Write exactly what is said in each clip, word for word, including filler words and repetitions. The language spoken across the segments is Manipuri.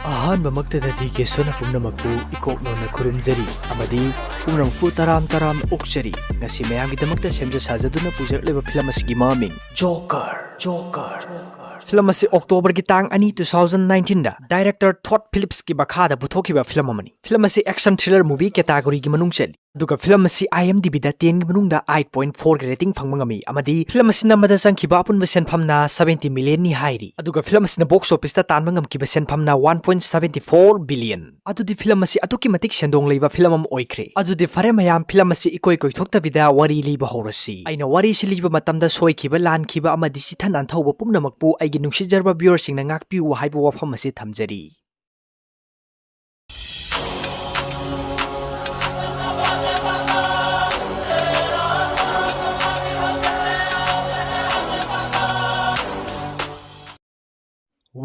ꯑꯍꯥꯟꯕꯃꯛꯇꯗ ꯗꯤ ꯀꯦ ꯁꯣꯅ ꯄꯨꯝꯅꯃꯛꯄꯨ ꯏꯀꯣꯛꯅꯣꯟꯅ ꯈꯨꯔꯨꯝꯖꯔꯤ ꯑꯃꯗꯤ ꯄꯨꯝꯅꯃꯛꯄꯨ ꯇꯔꯥꯝ ꯇꯔꯥꯝ ꯑꯣꯛꯆꯔꯤ꯫ ꯉꯁꯤ ꯃꯌꯥꯝꯒꯤꯗꯃꯛꯇ ꯁꯦꯝꯖ ꯁꯥꯖꯗꯨꯅ ꯄꯨꯖꯔꯛꯂꯤꯕ ꯐꯤꯂꯝ ꯑꯁꯤꯒꯤ ꯃꯃꯤꯡ ꯖꯣꯀꯔ꯫ ꯖꯣꯀꯔ꯫ ꯐꯤꯂꯝ ꯑꯁꯤ ꯑꯣꯛꯇꯣꯕꯔꯒꯤ ꯇꯥꯡ ꯑꯅꯤ, two thousand nineteenꯗ director Todd Phillipsꯀꯤ ꯃꯈꯥꯗ ꯄꯨꯊꯣꯛꯈꯤꯕ ꯐꯤꯂꯝ ꯑꯃꯅꯤ꯫ ꯐꯤꯂꯝ ꯑꯁꯤ action thriller movie categoryꯒꯤ ꯃꯅꯨꯡ ꯆꯜꯂꯤ꯫ ꯑꯗꯨꯒ ꯐꯤꯂꯝ ꯑꯁꯤ IMDbꯗ tenꯒꯤ ꯃꯅꯨꯡꯗ eight point fourꯒꯤ rating ꯐꯪꯕ ꯉꯝꯃꯤ ꯑꯃꯗꯤ ꯐꯤꯂꯝ ꯑꯁꯤ ꯅꯝꯕꯗ ꯆꯪꯈꯤꯕ ꯑꯄꯨꯟꯕ ꯁꯦꯟꯐꯝꯅ seventy millionꯅꯤ ꯍꯥꯏꯔꯤ꯫ ꯑꯗꯨꯒ ꯐꯤꯂꯝ ꯑꯁꯤꯅ box officeꯇ ꯇꯥꯟꯕ ꯉꯝꯈꯤꯕ ꯁꯦꯟꯐꯝꯅ one point seven four billion꯫ ꯑꯗꯨꯗꯤ ꯐꯤꯂꯝ ꯑꯁꯤ ꯑꯗꯨꯛꯀꯤ ꯃꯇꯤꯛ ꯁꯦꯟꯗꯣꯡ ꯂꯩꯕ ꯐꯤꯂꯝ ꯑꯃ ꯑꯣꯏꯈ꯭ꯔꯦ꯫ ꯑꯗꯨꯗꯤ ꯐꯔꯦ ꯃꯌꯥꯝ, ꯐꯤꯂꯝ ꯑꯁꯤ ꯏꯀꯣꯏ ꯀꯣꯏꯊꯣꯛꯇꯕꯤꯗ ꯋꯥꯔꯤ ꯂꯤꯕ ꯍꯧꯔꯁꯤ꯫ ꯑꯩꯅ ꯋꯥꯔꯤꯁꯤ ꯂꯤꯕ ꯃꯇꯝꯗ ꯁꯣꯏꯈꯤꯕ, ꯂꯥꯟꯈꯤꯕ ꯑꯃꯗꯤ ꯆꯤꯊ ꯅꯥꯟꯊꯧꯕ ꯄꯨꯝꯅꯃꯛꯄꯨ ꯑꯩꯒꯤ ꯅꯨꯡꯁꯤꯖꯔꯕ viewerꯁꯤꯡꯅ ꯉꯥꯛꯄꯤꯌꯨ ꯍꯥꯏꯕ ꯋꯥꯐꯝ ꯑꯁꯤ ꯊꯝꯖꯔꯤ꯫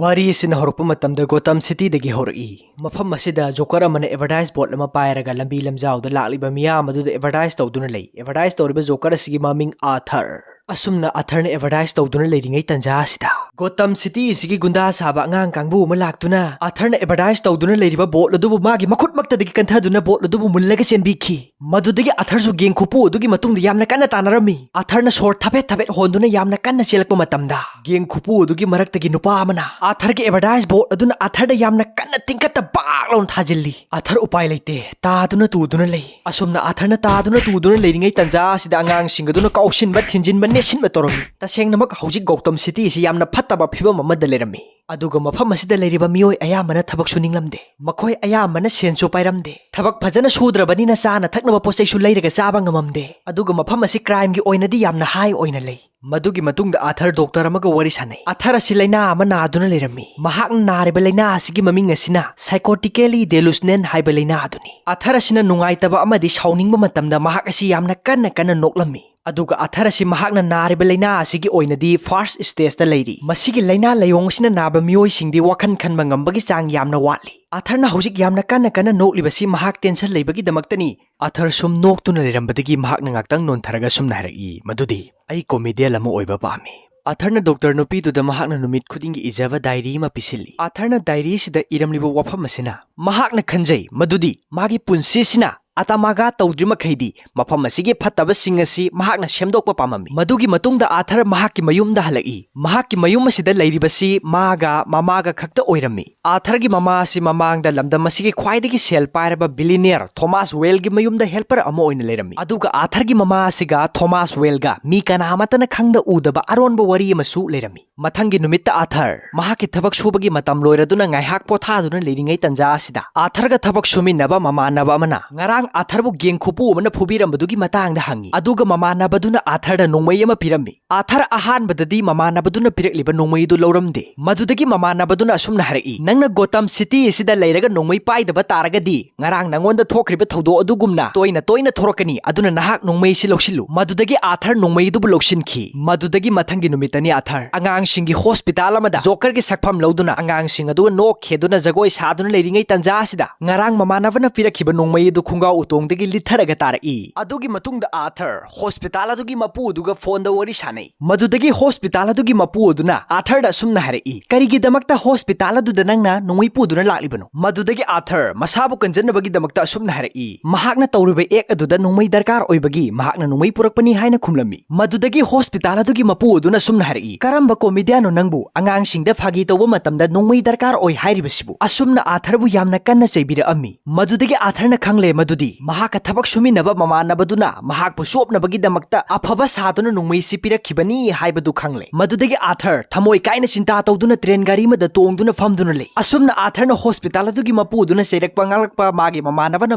ꯋꯥꯔꯤ ꯑꯁꯤꯅ ꯍꯧꯔꯛꯄ ꯃꯇꯝꯗ ꯒꯣꯊꯝ ꯁꯤꯇꯤꯗꯒꯤ ꯍꯧꯔꯛꯏ꯫ ꯃꯐꯝ ꯑꯁꯤꯗ ꯖꯣꯀꯔ ꯑꯃꯅ advertise board ꯑꯃ ꯄꯥꯏꯔꯒ ꯂꯝꯕꯤ ꯂꯝꯖꯥꯎꯗ ꯂꯥꯛꯂꯤꯕ ꯃꯤꯌꯥꯝ ꯑꯗꯨꯗ advertise ꯇꯧꯗꯨꯅ ꯂꯩ꯫ Advertise ꯇꯧꯔꯤꯕ ꯖꯣꯀꯔ ꯑꯁꯤꯒꯤ ꯃꯃꯤꯡ ꯑꯥꯊꯔ꯫ ꯑꯁꯨꯝꯅ ꯑꯥꯊꯔꯅ advertise ꯇꯧꯗꯨꯅ ꯂꯩꯔꯤꯉꯩ ꯇꯟꯖꯥ ꯑꯁꯤꯗ ꯒꯣꯊꯝ ꯁꯤꯇꯤ ꯑꯁꯤꯒꯤ ꯒꯨꯟꯗꯥ ꯁꯥꯕ ꯑꯉꯥꯡ ꯀꯥꯡꯕꯨ ꯑꯃ ꯂꯥꯛꯇꯨꯅ ꯑꯥꯊꯔꯅ advertise ꯇꯧꯗꯨꯅ ꯂꯩꯔꯤꯕ board ꯑꯗꯨꯕꯨ ꯃꯥꯒꯤ ꯃꯈꯨꯠꯃꯛꯇꯗꯒꯤ ꯀꯟꯊꯗꯨꯅ board ꯑꯗꯨꯕꯨ ꯃꯨꯜꯂꯒ ꯆꯦꯟꯕꯤꯈꯤ꯫ ꯃꯗꯨꯗꯒꯤ ꯑꯥꯊꯔꯁꯨ ꯒꯦꯡ ꯈꯨꯄꯨ ꯑꯗꯨꯒꯤ ꯃꯇꯨꯡꯗ ꯌꯥꯝꯅ ꯀꯟꯅ ꯇꯥꯟꯅꯔꯝꯃꯤ꯫ ꯑꯥꯊꯔꯅ ꯁꯣꯔ ꯊꯕꯦꯠ ꯊꯕꯦꯠ ꯍꯣꯟꯗꯨꯅ ꯌꯥꯝꯅ ꯀꯟꯅ ꯆꯦꯜꯂꯛꯄ ꯃꯇꯝꯗ ꯒꯦꯡ ꯈꯨꯄꯨ ꯑꯗꯨꯒꯤ ꯃꯔꯛꯇꯒꯤ ꯅꯨꯄꯥ ꯑꯃꯅ ꯑꯥꯊꯔꯒꯤ advertise board ꯑꯗꯨꯅ ꯑꯥꯊꯔꯗ ꯌꯥꯝꯅ ꯀꯟꯅ ꯇꯤꯡꯈꯠꯇ ꯕꯥꯛ ꯂꯥꯎꯅ ꯊꯥꯖꯤꯜꯂꯤ꯫ ꯑꯥꯊꯔ ꯎꯄꯥꯏ ꯂꯩꯇꯦ, ꯇꯥꯗꯨꯅ ꯇꯨꯗꯨꯅ ꯂꯩ꯫ ꯑꯁꯨꯝꯅ ꯑꯥꯊꯔꯅ ꯇꯥꯗꯨꯅ ꯇꯨꯗꯨꯅ ꯂꯩꯔꯤꯉꯩ ꯇꯟꯖꯥ ꯑꯁꯤꯗ ꯑꯉꯥꯡꯁꯤꯡ ꯑꯗꯨꯅ ꯀꯥꯎꯁꯤꯟꯕ, ꯊꯤꯟꯖꯤꯟꯕ, ꯅꯦꯠꯁꯤꯟꯕ ꯇꯧꯔꯝꯃꯤ꯫ ꯇꯁꯦꯡꯅꯃꯛ ꯍꯧꯖꯤꯛ ꯒꯧꯇꯝ ꯁꯤꯇꯤ ꯑꯁꯤ ꯌꯥꯝꯅ ꯐꯠꯇꯕ ꯐꯤꯕꯝ ꯑꯃꯗ ꯂꯩꯔꯝꯃꯤ꯫ ꯑꯗꯨꯒ ꯃꯐꯝ ꯑꯁꯤꯗ ꯂꯩꯔꯤꯕ ꯃꯤꯑꯣꯏ ꯑꯌꯥꯝꯕꯅ ꯊꯕꯛ ꯁꯨꯅꯤꯡꯂꯝꯗꯦ꯫ ꯃꯈꯣꯏ ꯑꯌꯥꯝꯕꯅ ꯁꯦꯟꯁꯨ ꯄꯥꯏꯔꯝꯗꯦ꯫ ꯊꯕꯛ ꯐꯖꯅ ꯁꯨꯗ꯭ꯔꯕꯅꯤꯅ ꯆꯥꯅ ꯊꯛꯅꯕ ꯄꯣꯠ ꯆꯩꯁꯨ ꯂꯩꯔꯒ ꯆꯥꯕ ꯉꯝꯃꯝꯗꯦ꯫ ꯑꯗꯨꯒ ꯃꯐꯝ ꯑꯁꯤ crimeꯒꯤ ꯑꯣꯏꯅꯗꯤ ꯌꯥꯝꯅ high ꯑꯣꯏꯅ ꯂꯩ꯫ ꯃꯗꯨꯒꯤ ꯃꯇꯨꯡꯗ ꯑꯥꯊꯔ doctor ꯑꯃꯒ ꯋꯥꯔꯤ ꯁꯥꯅꯩ꯫ ꯑꯥꯊꯔ ꯑꯁꯤ ꯂꯥꯏꯅꯥ ꯑꯃ ꯅꯥꯗꯨꯅ ꯂꯩꯔꯝꯃꯤ꯫ ꯃꯍꯥꯛꯅ ꯅꯥꯔꯤꯕ ꯂꯥꯏꯅꯥ ꯑꯁꯤꯒꯤ ꯃꯃꯤꯡ ꯑꯁꯤꯅ psychotically delusional ꯍꯥꯏꯕ ꯂꯥꯏꯅꯥ ꯑꯗꯨꯅꯤ꯫ ꯑꯥꯊꯔ ꯑꯁꯤꯅ ꯅꯨꯡꯉꯥꯏꯇꯕ ꯑꯃꯗꯤ ꯁꯥꯎꯅꯤꯡꯕ ꯃꯇꯝꯗ ꯃꯍꯥꯛ ꯑꯁꯤ ꯌꯥꯝꯅ ꯀꯟꯅ ꯀꯟꯅ ꯅꯣꯛꯂꯝꯃꯤ꯫ ꯑꯗꯨꯒ ꯑꯥꯊꯔ ꯑꯁꯤ ꯃꯍꯥꯛꯅ ꯅꯥꯔꯤꯕ ꯂꯥꯏꯅꯥ ꯑꯁꯤꯒꯤ ꯑꯣꯏꯅꯗꯤ first stageꯇ ꯂꯩꯔꯤ꯫ ꯃꯁꯤꯒꯤ ꯂꯥꯏꯅꯥ ꯂꯥꯏꯑꯣꯡ ꯑꯁꯤꯅ ꯅꯥꯕ ꯃꯤꯑꯣꯏꯁꯤꯡꯗꯤ ꯋꯥꯈꯜ ꯈꯟꯕ ꯉꯝꯕꯒꯤ ꯆꯥꯡ ꯌꯥꯝꯅ ꯋꯥꯠꯂꯤ꯫ ꯑꯥꯊꯔꯅ ꯍꯧꯖꯤꯛ ꯌꯥꯝꯅ ꯀꯟꯅ ꯀꯟꯅ ꯅꯣꯛꯂꯤꯕꯁꯤ ꯃꯍꯥꯛ tension ꯂꯩꯕꯒꯤꯗꯃꯛꯇꯅꯤ꯫ ꯑꯥꯊꯔ ꯁꯨꯝ ꯅꯣꯛꯇꯨꯅ ꯂꯩꯔꯝꯕꯗꯒꯤ ꯃꯍꯥꯛꯅ ꯉꯥꯛꯇꯪ ꯅꯣꯟꯊꯔꯒ ꯁꯨꯝꯅ ꯍꯥꯏꯔꯛꯏ ꯃꯗꯨꯗꯤ, "ꯑꯩ comedian ꯑꯃ ꯑꯣꯏꯕ ꯄꯥꯝꯃꯤ꯫ ꯑꯥꯊꯔꯅ ꯗꯣꯛꯇꯔ ꯅꯨꯄꯤꯗꯨꯗ ꯃꯍꯥꯛꯅ ꯅꯨꯃꯤꯠ ꯈꯨꯗꯤꯡꯒꯤ ꯏꯖꯕ ꯗꯥꯏꯔꯤ ꯑꯃ ꯄꯤꯁꯤꯜꯂꯤ꯫ ꯑꯥꯊꯔꯅ ꯗꯥꯏꯔꯤ ꯑꯁꯤꯗ ꯏꯔꯝꯂꯤꯕ ꯋꯥꯐꯝ ꯑꯁꯤꯅ ꯃꯍꯥꯛꯅ ꯈꯟꯖꯩ ꯃꯗꯨꯗꯤ ꯃꯥꯒꯤ ꯄꯨꯟꯁꯤꯁꯤꯅ ꯑꯇꯥꯃꯥꯒꯥ ꯇꯧꯗ꯭ꯔꯤ ꯃꯈꯩꯗꯤ ꯃꯐꯝ ꯑꯁꯤꯒꯤ ꯐꯠꯇꯕꯁꯤꯡ ꯑꯁꯤ ꯃꯍꯥꯛꯅ ꯁꯦꯝꯗꯣꯛꯄ ꯄꯥꯝꯃꯝꯃꯤ꯫ ꯃꯗꯨꯒꯤ ꯃꯇꯨꯡꯗ ꯑꯥꯊꯔ ꯃꯍꯥꯛꯀꯤ ꯃꯌꯨꯝꯗ ꯍꯜꯂꯛꯏ꯫ ꯃꯍꯥꯛꯀꯤ ꯃꯌꯨꯝ ꯑꯁꯤꯗ ꯂꯩꯔꯤꯕꯁꯤ ꯃꯥꯒ ꯃꯃꯥꯒ ꯈꯛꯇ ꯑꯣꯏꯔꯝꯃꯤ꯫ ꯑꯥꯊꯔꯒꯤ ꯃꯃꯥ ꯑꯁꯤ ꯃꯃꯥꯡꯗ ꯂꯝꯗꯝ ꯑꯁꯤꯒꯤ ꯈ꯭ꯋꯥꯏꯗꯒꯤ ꯁꯦꯜ ꯄꯥꯏꯔꯕ billionaire ꯊꯣꯃꯥꯁ ꯋꯦꯜꯒꯤ ꯃꯌꯨꯝꯗ helper ꯑꯃ ꯑꯣꯏꯅ ꯂꯩꯔꯝꯃꯤ꯫ ꯑꯗꯨꯒ ꯑꯥꯊꯔꯒꯤ ꯃꯃꯥ ꯑꯁꯤꯒ ꯊꯣꯃꯥꯁ ꯋꯦꯜꯒ ꯃꯤ ꯀꯅꯥ ꯑꯃꯠꯇꯅ ꯈꯪꯗ ꯎꯗꯕ ꯑꯔꯣꯟꯕ ꯋꯥꯔꯤ ꯑꯃꯁꯨ ꯂꯩꯔꯝꯃꯤ꯫ ꯃꯊꯪꯒꯤ ꯅꯨꯃꯤꯠꯇ ꯑꯥꯊꯔ ꯃꯍꯥꯛꯀꯤ ꯊꯕꯛ ꯁꯨꯕꯒꯤ ꯃꯇꯝ ꯂꯣꯏꯔꯗꯨꯅ ꯉꯥꯏꯍꯥꯛ ꯄꯣꯊꯥꯗꯨꯅ ꯂꯩꯔꯤꯉꯩ ꯇꯟꯖꯥ ꯑꯁꯤꯗ ꯑꯥꯊꯔꯒ ꯊꯕꯛ ꯁꯨꯃꯤꯟꯅꯕ ꯃꯃꯥꯟꯅꯕ ꯑꯃꯅ ꯉꯔꯥꯡ ꯑꯥꯊꯔꯕꯨ ꯒꯦꯡ ꯈꯨꯄꯨ ꯑꯃꯅ ꯐꯨꯕꯤꯔꯝꯕꯗꯨꯒꯤ ꯃꯇꯥꯡꯗ ꯍꯪꯉꯤ꯫ ꯑꯗꯨꯒ ꯃꯃꯥꯟꯅꯕꯗꯨꯅ ꯑꯥꯊꯔꯗ ꯅꯣꯡꯃꯩ ꯑꯃ ꯄꯤꯔꯝꯃꯤ꯫ ꯑꯥꯊꯔ ꯑꯍꯥꯟꯕꯗꯗꯤ ꯃꯃꯥꯟꯅꯕꯗꯨꯅ ꯄꯤꯔꯛꯂꯤꯕ ꯅꯣꯡꯃꯩꯗꯨ ꯂꯧꯔꯝꯗꯦ꯫ ꯃꯗꯨꯗꯒꯤ ꯃꯃꯥꯟꯅꯕꯗꯨꯅ ꯑꯁꯨꯝꯅ ꯍꯥꯏꯔꯛꯏ, "ꯅꯪꯅ ꯒꯣꯇꯝ ꯁꯤꯇꯤ ꯑꯁꯤꯗ ꯂꯩꯔꯒ ꯅꯣꯡꯃꯩ ꯄꯥꯏꯗꯕ ꯇꯥꯔꯒꯗꯤ ꯉꯔꯥꯡ ꯅꯉꯣꯟꯗ ꯊꯣꯛꯈ꯭ꯔꯤꯕ ꯊꯧꯗꯣꯛ ꯑꯗꯨꯒꯨꯝꯅ ꯇꯣꯏꯅ ꯇꯣꯏꯅ ꯊꯣꯔꯛꯀꯅꯤ, ꯑꯗꯨꯅ ꯅꯍꯥꯛ ꯅꯣꯡꯃꯩ ꯑꯁꯤ ꯂꯧꯁꯤꯜꯂꯨ꯫" ꯃꯗꯨꯗꯒꯤ ꯑꯥꯊꯔ ꯅꯣꯡꯃꯩ ꯑꯗꯨꯕꯨ ꯂꯧꯁꯤꯟꯈꯤ꯫ ꯃꯗꯨꯗꯒꯤ ꯃꯊꯪꯒꯤ ꯅꯨꯃꯤꯠꯇꯅꯤ ꯑꯥꯊꯔ ꯑꯉꯥꯡꯁꯤꯡꯒꯤ ꯍꯣꯁꯄꯤꯇꯥꯜ ꯑꯃꯗ ꯖꯣꯀꯔꯒꯤ ꯁꯛꯐꯝ ꯂꯧꯗꯨꯅ ꯑꯉꯥꯡꯁꯤꯡ ꯑꯗꯨ ꯅꯣꯛꯈꯦꯗꯨꯅ ꯖꯒꯣꯏ ꯁꯥꯗꯨꯅ ꯂꯩꯔꯤꯉꯩ ꯇꯟꯖꯥ ꯑꯁꯤꯗ ꯉꯔꯥꯡ ꯃꯃꯥꯟꯅꯕꯅ ꯄꯤꯔꯛꯈꯤꯕ ꯅꯣꯡꯃꯩ ꯑꯗꯨ ꯈꯣꯡꯒꯥꯎ ꯎꯇꯣꯡꯗꯒꯤ ꯂꯤꯠꯊꯔꯒ ꯇꯥꯔꯛꯏ꯫ ꯑꯗꯨꯒꯤ ꯃꯇꯨꯡꯗ ꯑꯥꯊꯔ ꯍꯣꯁꯄꯤꯇꯥꯜ ꯑꯗꯨꯒꯤ ꯃꯄꯨ ꯑꯗꯨꯒ ꯐꯣꯟꯗ ꯋꯥꯔꯤ ꯁꯥꯟꯅꯩ꯫ ꯃꯗꯨꯗꯒꯤ ꯍꯣꯁꯄꯤꯇꯥꯜ ꯑꯗꯨꯒꯤ ꯃꯄꯨ ꯑꯗꯨꯅ ꯑꯥꯊꯔꯗ ꯑꯁꯨꯝꯅ ꯍꯥꯏꯔꯛꯏ, "ꯀꯔꯤꯒꯤꯗꯃꯛꯇ ꯍꯣꯁꯄꯤꯇꯥꯜ ꯑꯗꯨꯗ ꯅꯪꯅ ꯅꯣꯡꯃꯩ ꯄꯨꯗꯨꯅ ꯂꯥꯛꯂꯤꯕꯅꯣ?" ꯃꯗꯨꯗꯒꯤ ꯑꯥꯊꯔ ꯃꯁꯥꯕꯨ ꯀꯟꯖꯟꯅꯕꯒꯤꯗꯃꯛꯇ ꯑꯁꯨꯝꯅ ꯍꯥꯏꯔꯛꯏ, "ꯃꯍꯥꯛꯅ ꯇꯧꯔꯤꯕ act ꯑꯗꯨꯗ ꯅꯣꯡꯃꯩ ꯗꯔꯀꯥꯔ ꯑꯣꯏꯕꯒꯤ ꯃꯍꯥꯛꯅ ꯅꯣꯡꯃꯩ ꯄꯨꯔꯛꯄꯅꯤ" ꯍꯥꯏꯅ ꯈꯨꯝꯂꯝꯃꯤ꯫ ꯃꯗꯨꯗꯒꯤ ꯍꯣꯁꯄꯤꯇꯥꯜ ꯑꯗꯨꯒꯤ ꯃꯄꯨ ꯑꯗꯨꯅ ꯑꯁꯨꯝꯅ ꯍꯥꯏꯔꯛꯏ, "ꯀꯔꯝꯕ ꯀꯣꯃꯤꯗꯤꯌꯥꯅꯣ ꯅꯪꯕꯨ? ꯑꯉꯥꯡꯁꯤꯡꯗ ꯐꯥꯒꯤ ꯇꯧꯕ ꯃꯇꯝꯗ ꯅꯣꯡꯃꯩ ꯗꯔꯀꯥꯔ ꯑꯣꯏ ꯍꯥꯏꯔꯤꯕꯁꯤꯕꯨ?" ꯑꯁꯨꯝꯅ ꯑꯥꯊꯔꯕꯨ ꯌꯥꯝꯅ ꯀꯟꯅ ꯆꯩꯕꯤꯔꯛꯑꯝꯃꯤ꯫ ꯃꯗꯨꯗꯒꯤ ꯑꯥꯊꯔꯅ ꯈꯪꯂꯦ ꯃꯗꯨꯗꯤ ꯃꯍꯥꯛꯀ ꯊꯕꯛ ꯁꯨꯃꯤꯟꯅꯕ ꯃꯃꯥꯟꯅꯕꯗꯨꯅ ꯃꯍꯥꯛꯄꯨ ꯆꯣꯞꯅꯕꯒꯤꯗꯃꯛꯇ ꯑꯐꯕ ꯁꯥꯗꯨꯅ ꯅꯣꯡꯃꯩꯁꯤ ꯄꯤꯔꯛꯈꯤꯕꯅꯤ ꯍꯥꯏꯕꯗꯨ ꯈꯪꯂꯦ꯫ ꯃꯗꯨꯗꯒꯤ ꯑꯥꯊꯔ ꯊꯃꯣꯏ ꯀꯥꯏꯅ ꯆꯤꯟꯇꯥ ꯇꯧꯗꯨꯅ ꯇ꯭ꯔꯦꯟ ꯒꯥꯔꯤ ꯑꯃꯗ ꯇꯣꯡꯗꯨꯅ ꯐꯝꯗꯨꯅ ꯂꯩ꯫ ꯑꯁꯨꯝꯅ ꯑꯥꯊꯔꯅ ꯍꯣꯁꯄꯤꯇꯥꯜ ꯑꯗꯨꯒꯤ ꯃꯄꯨ ꯑꯗꯨꯅ ꯆꯩꯔꯛꯄ, ꯉꯥꯡꯂꯛꯄ, ꯃꯥꯒꯤ ꯃꯃꯥꯟꯅꯕꯅ